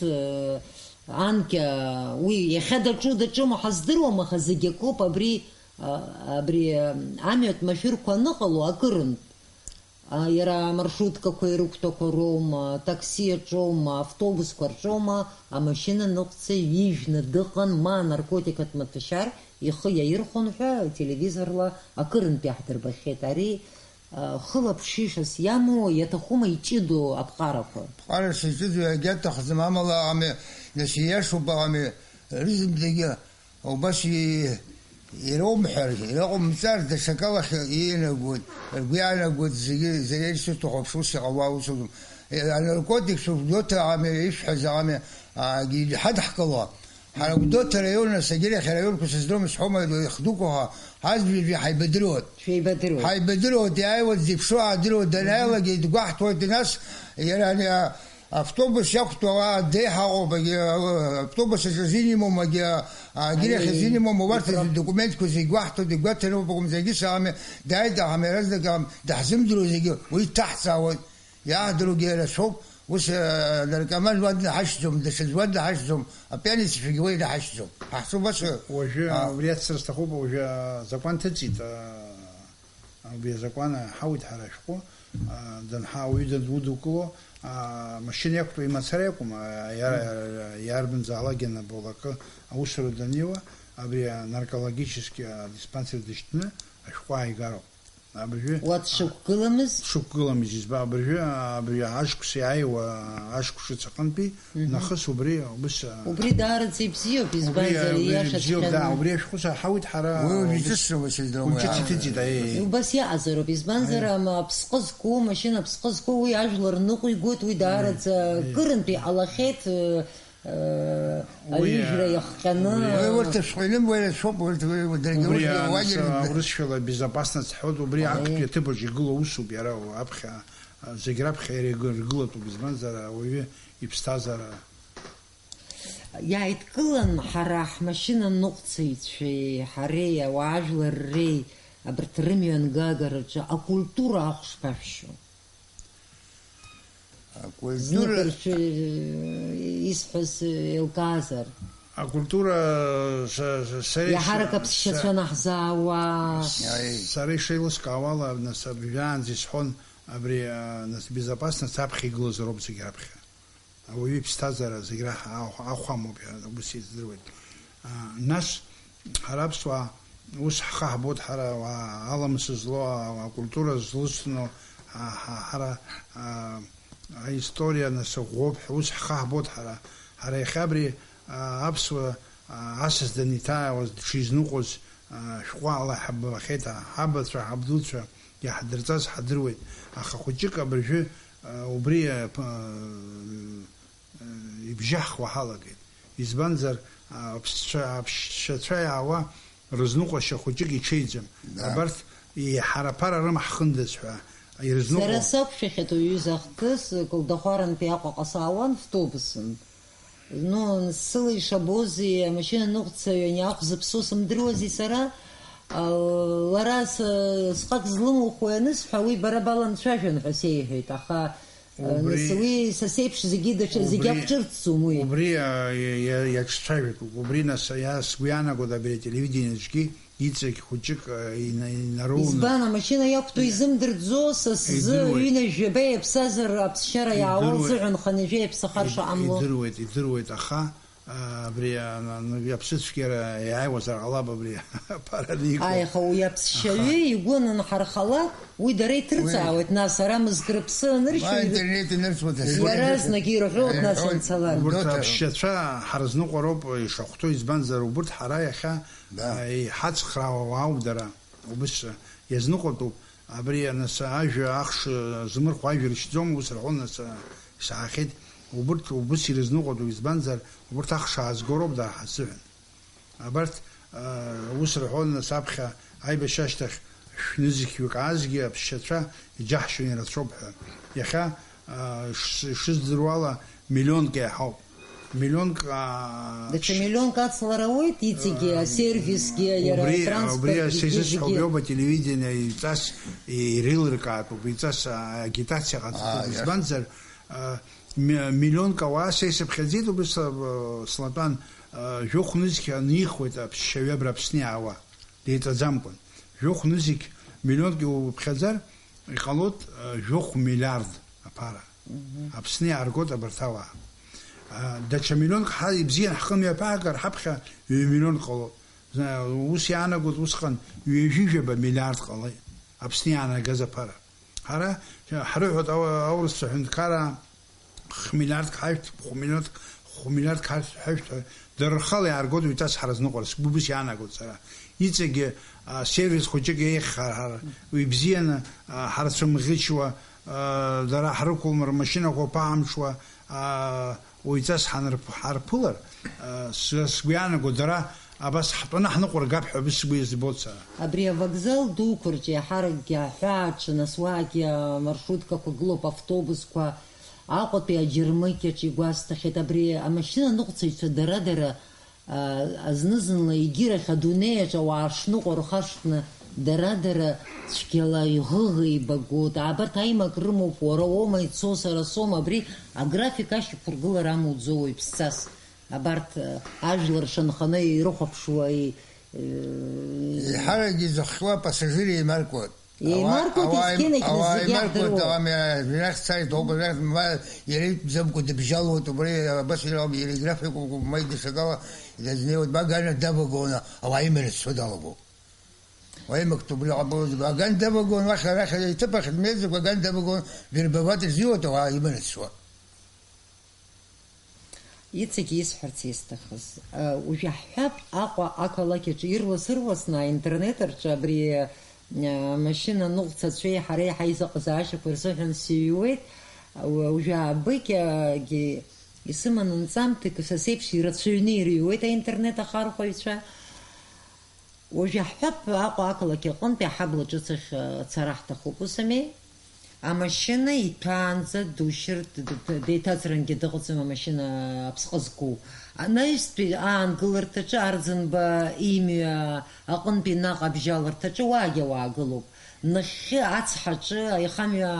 анкьа уи иахьа даҿу даҿым ҳаздыруам, аха зегь акоуп, абри, абри амҩатә машәырқәа аныҟало акырынтә. А, иара амаршруткақәа ирықәтәақәа роума, атакси аҿоума, автобусқәа рҿоума, амашьына ныҟәцаҩ ижәны дыҟан, ма анаркотикатә маҭәашьар ихы иаирхәон ҳәа ателевизорла акырынтә иаҳдырбахьеит. Ари, а, хылаԥшышьас иамоу, иаҭахума иҷыдоу аԥҟарақәа? Ԥҟарас иҷыдоу иагьаҭахӡам, амала ами, нас ииашоуп, ами, рызынтәгьы Убас и-, ираумҳәар, ираҟәымҵар, даҽакалахь иианагоит, ргәы иаанагоит зегьы, зегьы ишырҭаху аԥшус иҟало аус акәым. Э, анаркотикс Гәдоуҭа ами, ишәҳәаз ами, а, ҳадҳкыло. Ҳара Гәдоуҭа раион, Сагьырахь араионқәа сыздыруам, сҳәома, ихдуқәа ҳа-, ҳазбжьажәа ҳаибадыруеит. Шәеибадыруеит. Ҳаибадыруеит, иааиуеит, зеиԥшроу аадыруеит, данааилагьы дгәаҳҭоит, нас иара ани, а, Автобус иақәтәоу аа деиҳа ыҟоуп, агьи, автобус аҿы азин имоума, агьи, агьирахь азин имоума, убарҭ адокументқәа зегь гәаҳҭоит, игәаҭароуп, акәымзаргьы саами, дааит, аҳ, иаразнак, аҳ, даҳзымдыруа зегьы уи дҭаҳҵаауеит, иааҳдыруагьы рацәоуп, ус, а, наркоман уа днаҳашьҭӡом, даҽаӡә уа днаҳашьҭӡом, апианистцәагьы уа инаҳашьҭӡом. Ҳахьцо убас, уажәы, а, убри аццар сҭахуп, уажәы, а, азакәан ҭыҵит, а, Убри азакәан аҳауеит ҳара ашәҟәы, а, данҳа-, ауаҩы дандудукыло, а, машьына иақәтәоу имацара иакәым, а, иа-, иарбанзаалак ианаболакы аусура даниуа, абри анаркологический адиспансер дышьҭны ашәҟәы ааигароуп. Абыржәы, уа дшықәгыламыз? Дшықәгыламыз, избан, абыржәы, абри ашықәс иааиуа ашықәс ҿыц аҟынтәи, Мгм. Нахыс убри, убыс, а, Убри даараӡа ибзиоуп, убри, избанзар, убри ииашаҵәҟьаны. Бзиоуп, да, убри ашәҟәы саҳауеит ҳара, уи убыс, уи ҿыц иҭыҵит, аиеи. Убас иҟазароуп, избанзар, Аиеи. Ама аԥсҟы зку, машьына аԥсҟы зку, уи ажәлар рныҟәигоит, уи даараӡа Аиеи. Кырынтә иҟалахьеит, э, э, Уи, аҩыжәра а, иахҟьаны. Уи, уи урҭ ашәҟәы инымуеи рацәоуп, урҭ, уи, уи, даргьы убри урҭ ааныс, иауагьы а, рыдны. Урысшәала безопасность ҳҳәоит, убри Аиеи. Актәи аҭыԥаҿ игылоу усуп, иара аԥхьа, а, зегь раԥхьа иара игы-, ргылатәуп, избанзар, ауаҩы иԥсҭазаара. Иааидкылан ҳара ҳмашьына ныҟәцаҩцәеи ҳареи, ауаажәларреи, абарҭ рымҩангагара рҿы акультура ахә шԥашәшьу? Акультура. Зныкыршәы, э, исҳәаз, э, еилкаазар? Акультура, са, са, сара иш-, Иаҳарак аԥсшьацәа са-, наҳзаауа. Аиеи. Сара ишеилыскаауала, нас, абжьаанӡа исҳәон, абри, а, нас, безопасность аԥхьа игылаз роуп зегь раԥхьа. Ауаҩы иԥсҭазаара зегь раҳ-, ахә-, ахә амоуп ҳәа убыс издыруеит. А, нас, ҳара аԥсуаа ус ҳхы ҳбоит, ҳара ауаа аламыс злоу, а, акультура злысҭону, а, ҳа-, ҳара, а, аисториа нас ӷәӷәоуп ҳәа ус ҳхы ҳбоит ҳара. Ҳара иахьа абри, а, аԥсуа, а, асас даниҭааиуаз, дшизныҟәоз, а, шәҟәы ала иҳаббахьеит, а, ҳабацәа, ҳабдуцәа иаҳдырҵаз ҳадыруеит. Аха хәыҷык абыржәы, а, убри, а, п-, а, ибжьаҳхуа ҳалагеит. Избанзар, аԥсцәа-, аԥсшьацәа иаауа рызныҟәашьа хәыҷык иҽеиӡам. Да. Абарҭ еиҳараԥара рымаҳхындаз ҳәа ирызныҟәо. Сара сақәшәахьеит уҩыза ахҭыс, Кылдахәарантәи Аҟәаҟа саауан втобусын. Ну, сыла ишабози, амашьына ныҟәцаҩ ани ахә зыԥсоу сымдыруази сара, а, лара с-, сҟак злымухуеи анысҳәа, уи бара баламцәажәан ҳәа сеиҳәеит, аха Убри, нас уи са сеиԥш зегьы даҽа, зегьы убри, ақәҿырҭӡом уи. Убри, а, иа-, иа-, иаҿцәажәатәуп. Убри, нас, иа-, сгәы иаанагоит, абри ателевидение аҿгьы иҵегь хәыҷык, а, ина-, инароуны. Избан, амашьына иақәтәоу изымдырӡо, са сзы Идыруеит. Ҩынҩажәаба иаԥсазар аԥсшьара иаауа Идыруеит. Лзыҳәан хынҩажәа иаԥсахар Ид-, шаҟамло. Идыруеит, идыруеит, аха А, абри, а, на-, на-, иаԥсыцәгьара иааиуазар ҟалап абри аԥара аникәа. Аиха, уи аԥсшьаҩы Аха игәы анынҳархалак, уи дара иҭырҵаауеит, Уи. Нас, ара мызк рыԥсы аныршьо, Ма ир-, интернет инырцәуеит, Иаразнак ирҳәоит, нас, Ирҳәоит. Анцалар. Урҭ Гәырҭа. Аԥсшьацәа ҳарызныҟәароуп ишахәҭоу, избанзар, убырҭ ҳара иахьа, Да. а, иҳацхраауа уаауп дара. Убыс иазныҟәатәуп. Абри, нас, ажәа ахш змырхәо ажәа ршьӡом, ус рҳәон, нас, а, исаҳахьеит, убырҭ убыс ирызныҟәатәуп, избанзар, убырҭ ахш аазго роуп, дара ҳазыҳәан. Абарҭ, аа, ус рҳәон, нас аԥхьа аибашьра ашьҭахь шәнызқьҩык аазгьы аԥсшьацәа иџьаҳшьон ирацәоуп ҳәа. Иахьа, аа, ш-, шыздыруала, миллионк иаҳауп. Миллионк, аа, Даҽа ш-, миллионк ацлар ауеит, иҵегьы, аа, асервисгьы, иара убри, атранспортгьы, убри са зегьы, исызҳәо зегьы. Убриоуп, ателевидение иҵас иреилыркаатәуп, иҵас, аа, агитациа ҟаҵатәуп. Аа, иаҳ- Избанзар, аа, Ми-, миллионк ауаа сеисыԥхьаӡеит, убри сла-, слатәан, а, жәохә нызқь анихуеит аԥсшьаҩы абра Аԥсны иаауа, деиҵаӡамкәан. Жәохә нызқь, миллионк иуԥхьаӡар, иҟалоит, а, жәохә миллиард аԥара. Мгм. Аԥсны иааргоит абарҭ ауаа. А, даҽа миллионк ҳа-, ибзиан ҳхы мҩаԥаагар, ҳаԥхьа ҩ-миллионк ҟалоит. Зна-, ус иаанагоит усҟан ҩажәижәаба миллиард ҟалеит Аԥсны иаанагаз аԥара. Ҳара ҳрыҳәоит ау-, аурысцәа аҳәынҭқараа хә-миллиардк ҳашәҭ, хә-миллиардк, хә-миллиардк ҳашәҭ, ҳашәҭ ҳәа, дара рхала иааргоит уи ҵас ҳара зныҟәара, сгәы быс иаанагоит сара. Иҵегьы, а, сервис хәыҷык еиӷьхар, ҳара уи бзианы, а, ҳарцәымӷьычуа, а, дара ҳрықәлом, рмашьынақәа ԥаҳамҽуа, а, уаҩҵас ҳанрԥ-, ҳарԥылар, а, сара сгәы иаанаго, дара абас ҳтәаны ҳныҟәыргап ҳәа абас сгәы иазбоит сара. Абри авокзал дуқәа рҿы иаҳаракгьы аҳәаа аҿы, нас уаагьы амаршруткақәа гылоуп, автобусқәа, Аҟәатәи аџьармыкьаҿ игәасҭахьеит, абри амашьынаныҟәцаҩцәа дара-дара, а, зны-зынла егьирахь адунеиаҿ ауаа шныҟәо рхашҭны, дара-дара цәгьала иӷыӷа еибагоит. Абарҭ аимак рымоуп, уара уоума ицо, сара соума, абри аграфик ашьақәыргылара амуӡо уаҩԥсҵас. Абарҭ, э, ажәлар шанханы ирыхәаԥшуа, и-, э, Еиҳаракгьы зыхҟьо апассажир еимаркуеит. Еимаркуеит, Ауаа, есқьынагь ауаа зегьы еимаркуеит, иаҳдыруа. Ауаа мҩа-, мҩахь цаит, ауп, мҩахь, ма иара итәӡамкәа дыбжьалоит, убри абас иара, иара играфик, ма идасакала дызнеиуеит, ма гана давагоны, ауаа иманы дцо далагоуп. Уаимактә убри ҟабылоит, аган давагон, уахь арахь иҭыԥ ахь днеиӡакәа аган давагон, вербовать рзиуеит, ауаа иманы дцо. Иҵегь исҳәарц исҭахыз, а, уажәы ҳҳәап, Аҟәа ақалақь аҿы ирлас-ырласны аинтернет рҿы абри, а, машьына ныҟәцацәеи ҳареи ҳаизыҟазаашьақәа рзыҳәан сыҩуеит. Уа-, уажәы абыкьагьы исыманы нҵамҭак са сеиԥш ирацәаҩны ирыҩуеит аинтернет ахархәаҩцәа. Уажәы иаҳҳәап, Аҟәа ақалақь аҟынтәи аҳабла ҿыц ахь, э, ацара ҳҭахуп, ус ами? Амашьына иҭәаанӡа душьыр, д-, д-, д-, деиҭаҵрангьы дыҟаӡам амашьына аԥсҟы зку. Анаҩстәи аангыларҭаҿы Арӡынба имҩа аҟынтәи наҟ абжьаларҭаҿы уаагьы ауаа гылоуп. Нахьхьи ацҳаҿы аихамҩа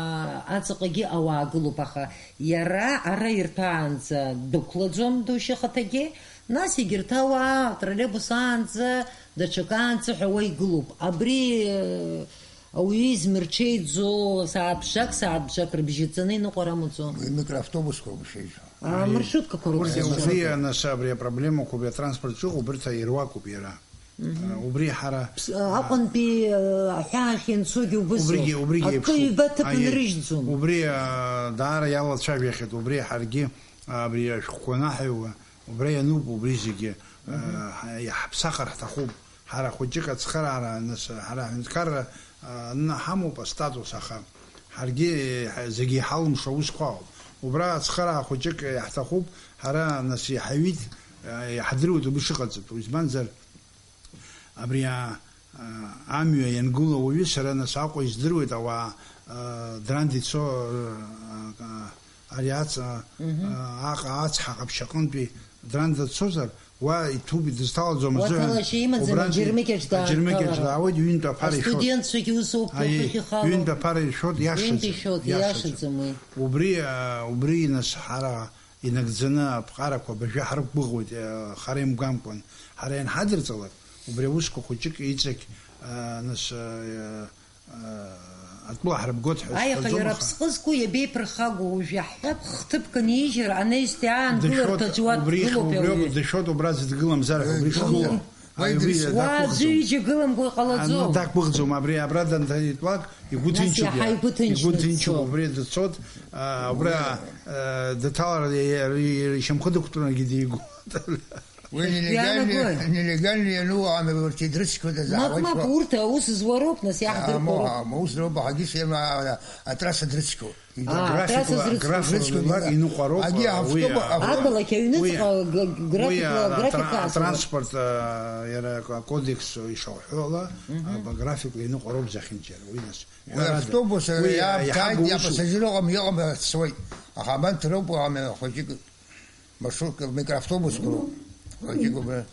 аҵаҟагьы ауаа гылоуп, аха иара ара ирҭәаанӡа дықәлаӡом душьа хаҭагьы. Нас егьырҭ ауаа атроллеибус аанӡа, даҽакаанӡа ҳәа уа игылоуп. Абри, э, ауаҩы измырҽеиӡо, сааҭ бжак, сааҭ бжак рыбжьаҵаны иныҟәара амаӡам. Уи микроавтобусқәа ргәышьеиҵо. А, маршруткақәа Урҭ рықәзаҵәы. Убри, нас, абри апроблемақәа, убри атранспорт шыҟоу, убырҭ ируакуп иара. Мгм. А, убри ҳара, Ԥс-, а, Аҟәантәи, а, аҳәаа ахьынцогьы убыс Убригьы, ауп. Убригьы Акы еиԥшуп. Ҩба ҭыԥ Аиеи. Нрыжьӡом. Убри, а, даара иалацәажәахьеит, убри ҳаргьы, а, абри ашәҟәқәа анаҳаҩуа, Убра иануп убри зегьы, Мгм. ҳа-, иаҳԥсахыр ҳҭахуп. Ҳара хәыҷык ацхыраара, нас, ҳара аҳәынҭқарра, а, ны ҳамоуп астатус, аха ҳаргьы, ҳа-, зегьы иҳалымшо аусқәа ауп. Убра ацхыраа хәыҷык иаҳҭахуп, ҳара, нас, иаҳаҩит, а, иаҳдыруеит убри шыҟаҵатәу. Избанзар, абри, а, а, амҩа иангыло ауаҩы сара, нас, Аҟәа издыруеит, ауаа, а, Дранда ицо, а, а, ари аҵа, Мгм. а, аҟа ацҳа ҟаԥшь аҟынтәи Дранда дцозар, уа иҭәуп, дызҭалаӡом азыҳәан, Уаҭалашьа имаӡам, убрантәи аџьармыкьаҿ аџьармыкьаҿ даанҭалара. Даауеит, ҩынтә аԥара ишоит. Астудентцәагьы ус ауп, Аиеи, уахь ихало. Ҩынтә аԥара ишоит, Ҩынтә иашаӡам, ишоит, иашаӡам. Иашаӡам уи. Убри, а, убри, нас, ҳара инагӡаны аԥҟарақәа абыржәы ҳрықәгәыӷуеит, а, хара имгамкәан. Ҳара ианҳадырҵалак, убри аусқәа хәыҷык иҵегь, а, нас, а, а, атәыла ҳрыбгоит ҳәа Аиаха сҳәаӡом, иара аха аԥсҟы зқәу иабеиԥырхагоу уажә иаҳҳәап, хҭыԥк анижьыр, анаҩстәи аангыларҭаҿ Дышәот, уа убри дгылоуп убри ауаҩы. Дышәот, убра аӡә дгылам, зар ҳәа убри Уи шгылоу. Уа Аҩ, убри аӡәы дақәыхӡом. Ижьы гыламго А, иҟалаӡом. Ну, дақәыхӡом, абри абра данҭаитлак, игәы Нас ҭынчуп иаҳа иара. Игәы ҭынчны Игәы ҭынчуп, дцоит. Убри дыцот, а, убра, а, дыҭалар, и-, и-, ишьамхы дықәтәанагьы дигәоуп. Уи нелегальны, Иаанагои? Нелегальны иану, ами, урҭ идрыцқьоит, Мап, азаауеит мап, ҳәа. Урҭ аус зуа роуп, нас иаҳдырқәо Ама, роуп. Ама, ус роуп, ҳагьы сема, а, атрасса дрыцқьоуп. Аа, графикла, атрасса зрыцқьоу. Графикла иныҟәароуп, Аги уи, автобус, а, авто- Ақалақь аҩныҵҟа уи, г-, г-, графикла, уи атра-, графика азы. Атранспорт, а, иара акодекс ишаҳәо ала, Мгм. а, графикла иныҟәароуп зехьынџьара, уи нас. Уи ҳәарада, автобус, уи, а, иаабгааит, иаҳабу усуп. Иапасажьыроуп, иҟам, иҟам, ацуеит. Аха абанҭ роуп, ами, хәыҷык, маршрутка, микроавтобусқәа роуп. Хәыҷык убра.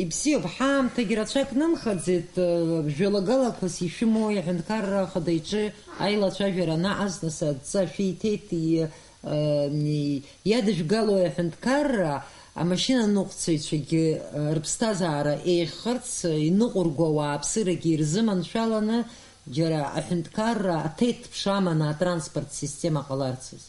Ибзиоуп, ҳаамҭагьы рацәак нымхаӡеит, э, жәалагалақәас ишәымоу аҳәынҭқарра ахада иҿы аилацәажәара анаҟаз, нас адҵа шәиҭеит, и-, э, ни-, иадыжәгалои аҳәынҭқарра, амашьынаныҟәцаҩцәагьы, э, рыԥсҭазаара еиӷьхарц, э, иныҟәырго ауааԥсырагьы ирзыманшәаланы, џьара аҳәынҭқарра аҭеҭԥш аманы атранспорт система ҟаларцаз.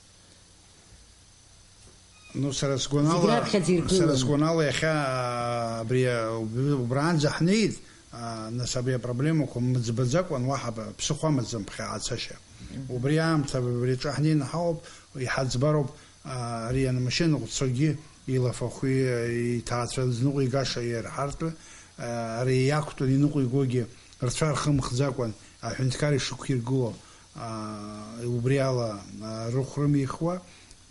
Ну, сара сгәанала, Зегь раԥхьаӡа иргылан. Сара сгәанала иахьа, а, абри, а, уб-, убраанӡа ҳнеит, а, нас абри апроблемақәа мыӡбаӡакәан, уаҳа б-, ԥсыхәа амаӡам ԥхьаҟа ацашьа. Мгм. Убри аамҭа, абри аҿы ҳнеины ҳауп, иҳаӡбароуп, а, ари анмашьынаҟәцогьы илафахәы, иҭаацәа зныҟәигаша иарҳартә, а, ари иақәтәаны иныҟәигогьы рцәа рхымхӡакәан, аҳәынҭқар ишықәиргыло, а, убри ала, а, рыхә рымихуа,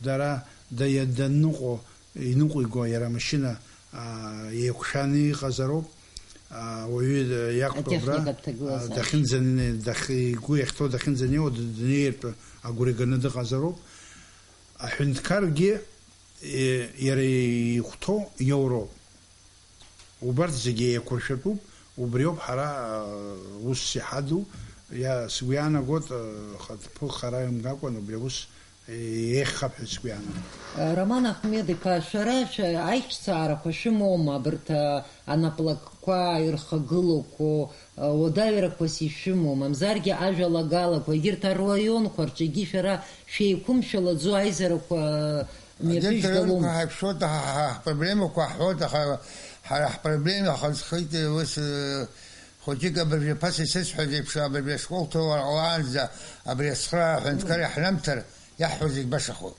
дара да-, данныҟәо, иныҟәиго иара амашьына, аа, еиқәшәаны иҟазароуп. Аа, уаҩы иақәтәоу абра, Атехника дҭагылазаашьа. Дахьынӡаны, дахь-, игәы иахьҭоу дахьынӡанеиуа, д-, днеиртә агәра иганы дыҟазароуп. Аҳәынҭқаргьы, е, иара ихәҭоу иоуроуп. Убарҭ зегьы еиқәыршәатәуп, убриоуп ҳара, аа, усс иҳаду, иа-, сгәы иаанагоит, аа, хатә хара имгакәан убри аус еиӷьхап ҳәа сгәы иаанагоит. Роман Аҳмед-иԥа, шәара шәа-, аиҿцаарақәа шәымоума, абарҭ, а, анаплакқәа ирхагылақәоу, а, уадаҩрақәас ишәымоу, мамзаргьы ажәалагалақәа, егьырҭ араионқәа рҿы, егьи шәара шәеиқәымшәалаӡо аизарақәа, а, мҩаԥыжәгалома? Егьырҭ араионқәа ҳаиқәшәоит, ҳа, ҳа, ҳпроблемақәа ҳҳәоит, аха ҳара ҳпроблема ҳазхеит, ус, э, хәыҷык абыржәы ԥаса исысҳәаз еиԥш, абыржәы ашкол ҭоуа ҟалаанӡа абри ацхыраа аҳәынҭқар иаҳнамҭар, иаҳҳәо зегь башахоит.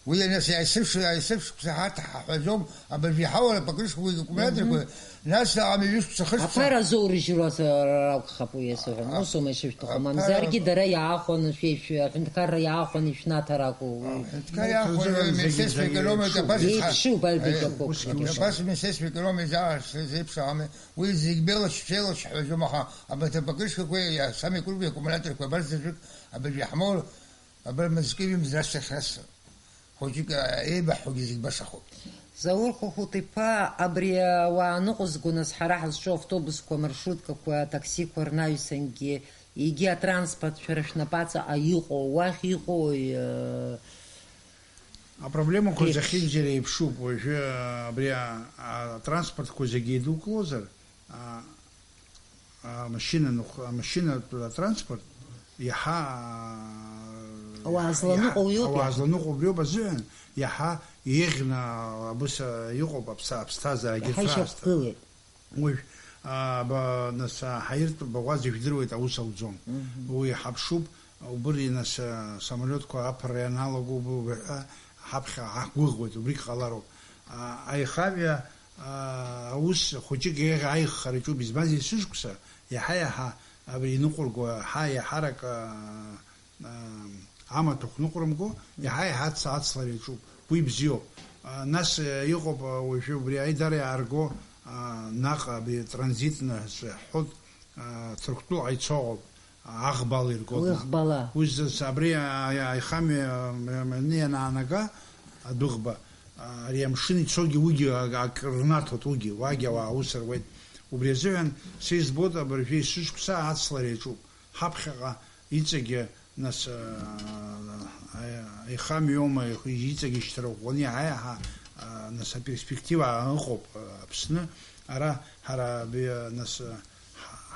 Уи нас иааисыԥш-, иааисыԥшықәса ҳаҭ-, ҳаҳәаӡом, абыржәы иҳауа апокрышкақәа, акумулиаторқәа, нас ами ҩышықәса хышықәса. Аԥара зоурыжьуа ракәхап уи иасуҳәа. Аԥ-, усума ишышәҭаху, аԥара мамзаргьы дара иаахәан, шәи-, шәи-, аҳәынҭқарра иаахәан ишәнаҭар акәу? Аҳәынҭқар иаахәан, Министерство экономики, абас исҳа-, еиԥшуп, Альберт Иакобович. Абас Министерство экономики заа-, зеиԥшаами. Уи зегь беилач-, шәеилачҳауаӡом, аха абарҭ апокрышкақәеи, самикәыргәи акумулиаторқәеи абарҭ заҵәык абыржәы иаҳмоур, абар мызкы-ҩымз рашьҭахь раса. Хәыҷык, а, еибаҳҳәогьы зегь башахоуп. Заур Хәыхәыт-иԥа, абри ауаа ныҟәызго, нас, ҳара ҳазҿу автобусқәа, маршруткақәа, атаксиқәа рнаҩсангьы, егьи атранспорт шәара шәнапаҵаҟа иҟоу, уахь иҟоуи, э, Апроблемақәа реиԥш? Зехьынџьара еиԥшуп. Уажәы, а, абри, а, а, атранспортқәа зегьы еидукылозар, а, амашьына ныҟә-, амашьынатә атранспорт иаҳа, Ауаа зланыҟоу иоуп, ауаа иаҳа. Зланыҟоу убриоуп азыҳәан, иаҳа еиӷьны абыс, а, иҟоуп аԥса-, аԥсҭазаарагьы. Иаҳа ацәаасҭа. Ишьақәгылеит. Уажә, а, ба-, нас, а, ҳаиртә баӷәаза ижәдыруеит, аус ауӡом. Мгм. Уи иҳаԥшуп, убри, нас, а, самолиотқәа аԥырра ианалаго убри ҳәа ҳаԥхьа ҳақәгәыӷуеит, убригь ҟалароуп. А, аихамҩа, а, аус хәыҷык еиӷьу аиӷьхара иаҿуп, избанзар, есышықәса иаҳа-иаҳа абри иныҟәырго, ҳа-, иаҳарак, а, а, амаҭәахә ныҟәрымго, иаҳа-иаҳа ац-, ацлара иаҿуп. Уи бзиоуп. А, нас, а, иҟоуп, а, уажәы убри аидара иаарго, а, наҟ абри транзитны ҳәа ҳҳәоит, а, Ҭырқәтәылаҟа ицо ыҟоуп, а, аӷбала ирго. Уи ӷбала. Уи зас абри, а, а, аихамҩа, а, м-, м-, ианаанага, адәыӷба, а, ари амшын ицогьы уигьы ак, ак рнаҭоит, уигьы, уагьы ауаа аус руеит. Убри азыҳәан са избоит, абыржәы есышықәса ацлара иаҿуп. Ҳаԥхьаҟа иҵегьы, нас, а, а, аихамҩоума, иҵегьы ишьҭара ӷәӷәаны иаҳа-иаҳа, а, нас, аперспектива ыҟоуп, а, Аԥсны. Ара ҳара абри, а, нас, а, ҳ-,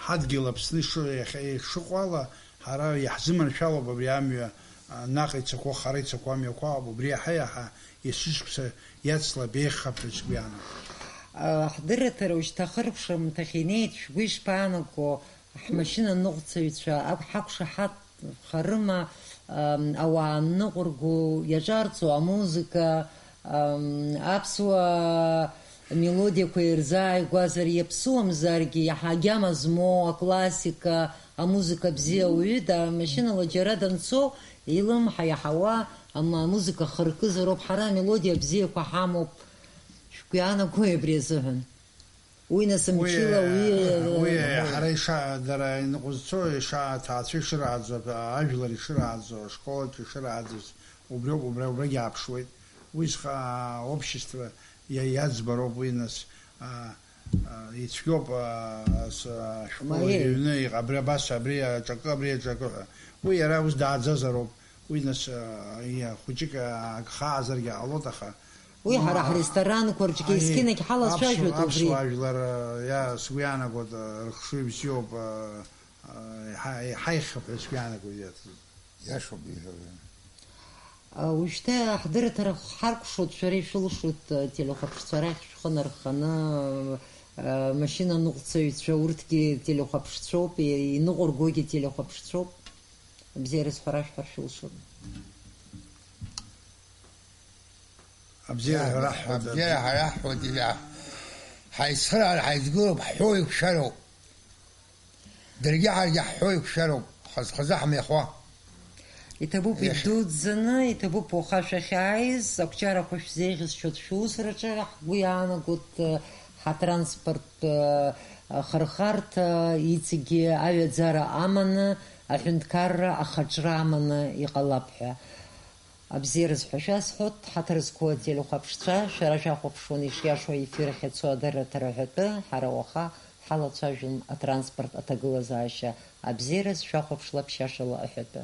ҳадгьыл Аԥсны ишо-, иахьа ишыҟоу ала, ҳара иаҳзыманшәалоуп абри амҩа, а, наҟ ицақәоу, хара ицақәоу амҩақәа ауп. Убри иаҳа-иаҳа есышықәса иацлап, еиӷьхап ҳәа сгәы иаанагоит. А, ҳдырраҭара ушьҭа ахыркәшамҭахь инеит, шәгәы ишԥаанаго? Ҳмашьынаныҟәцаҩцәа ак-, ҳақәшаҳаҭхарыма, ам, ауаа анныҟәырго, иаҿарҵо амузыка, ам, аԥсуа Амелодиақәа ирзааигәазар, иаԥсуамзаргьы, иаҳа агьама змоу, аклассика, амузыка бзиа ауаҩы, да, машьынала џьара данцо, илымҳа иаҳауа, ам-, амузыка хыркызароуп. Ҳара амелодиа бзиақәа ҳамоуп. Шәгәы иаанагои абри азыҳәан? Уи нас Уи, мчыла, уи, уи, э, ҳара иша-, дара иныҟәызцо, иша-, аҭаацәа ишырааӡо, ажәлар ишырааӡо, ашколаҿ ишырааӡоз, убриоуп, убра, убрагь ааԥшуеит. Уи зха-, общество иа-, иаӡбароуп уи, нас, а, а, ицәгьоуп, а, с-, ашәҟәы Маиеи. Иҩны иҟ-, абри абас, абри аҿакы, абри аҿакы ҳәа. Уи иара ус дааӡазароуп. Уи, нас, а, иа-, хәыҷык, а, агхаазаргьы ҟалоит, аха Уи ҳара ҳресторанқәа рҿгьы есқьынагь ҳалацәажәоит аԥсуа, убри. Аԥсуа жәлар, а, иа-, сгәы иаанагоит, а, рыхшыҩ бзиоуп, а, а, иҳа-, иҳаихап ҳәа сгәы иаанагоит, иа-, Иашоуп иҳәо. А, уажәшьҭа ҳдырраҭара ҳаркәшоит, шәара ишәылшоит, а, телехәаԥшцәа рахь шәхы нарханы, а, машьынаныҟәцаҩцәа, урҭгьы телехәаԥшцәоуп, и-, иныҟәыргогьы телехәаԥшцәоуп. Абзиара зҳәара шәҳәар шәылшоит. Абзиара ҳәа раҳҳәоит. Абзиара ҳәа раҳҳәоит, иа-, ҳаицхыраара ҳаизгылоуп, ҳҳәоу еиқәшәароуп. Даргьы ҳаргьы ҳҳәоу еиқәшәароуп, хаз-хазы ҳмҩахәа. Иҭабуп Иахь- идуӡӡаны, иҭабуп уаха шәахьааиз, ақәҿиарақәа шәзеиӷьасшьоит шәусураҿы, ҳгәы иаанагоит, ҳатранспорттә, ы, хырхарҭа, иҵегьы аҩаӡара аманы, аҳәынҭқарра ахаҿра аманы иҟалап ҳәа. Абзиара зҳәа шәасҳәоит, ҳаҭыр зқәу ателехәаԥшцәа, шәара шәахәаԥшуан ишиашоу аефир ахь ицо адырраҭара ҳәатәы, ҳара уаха ҳалацәажәон атранспорт аҭагылазаашьа абзиараз шәахәаԥшла ԥшьашала аҳәатәы.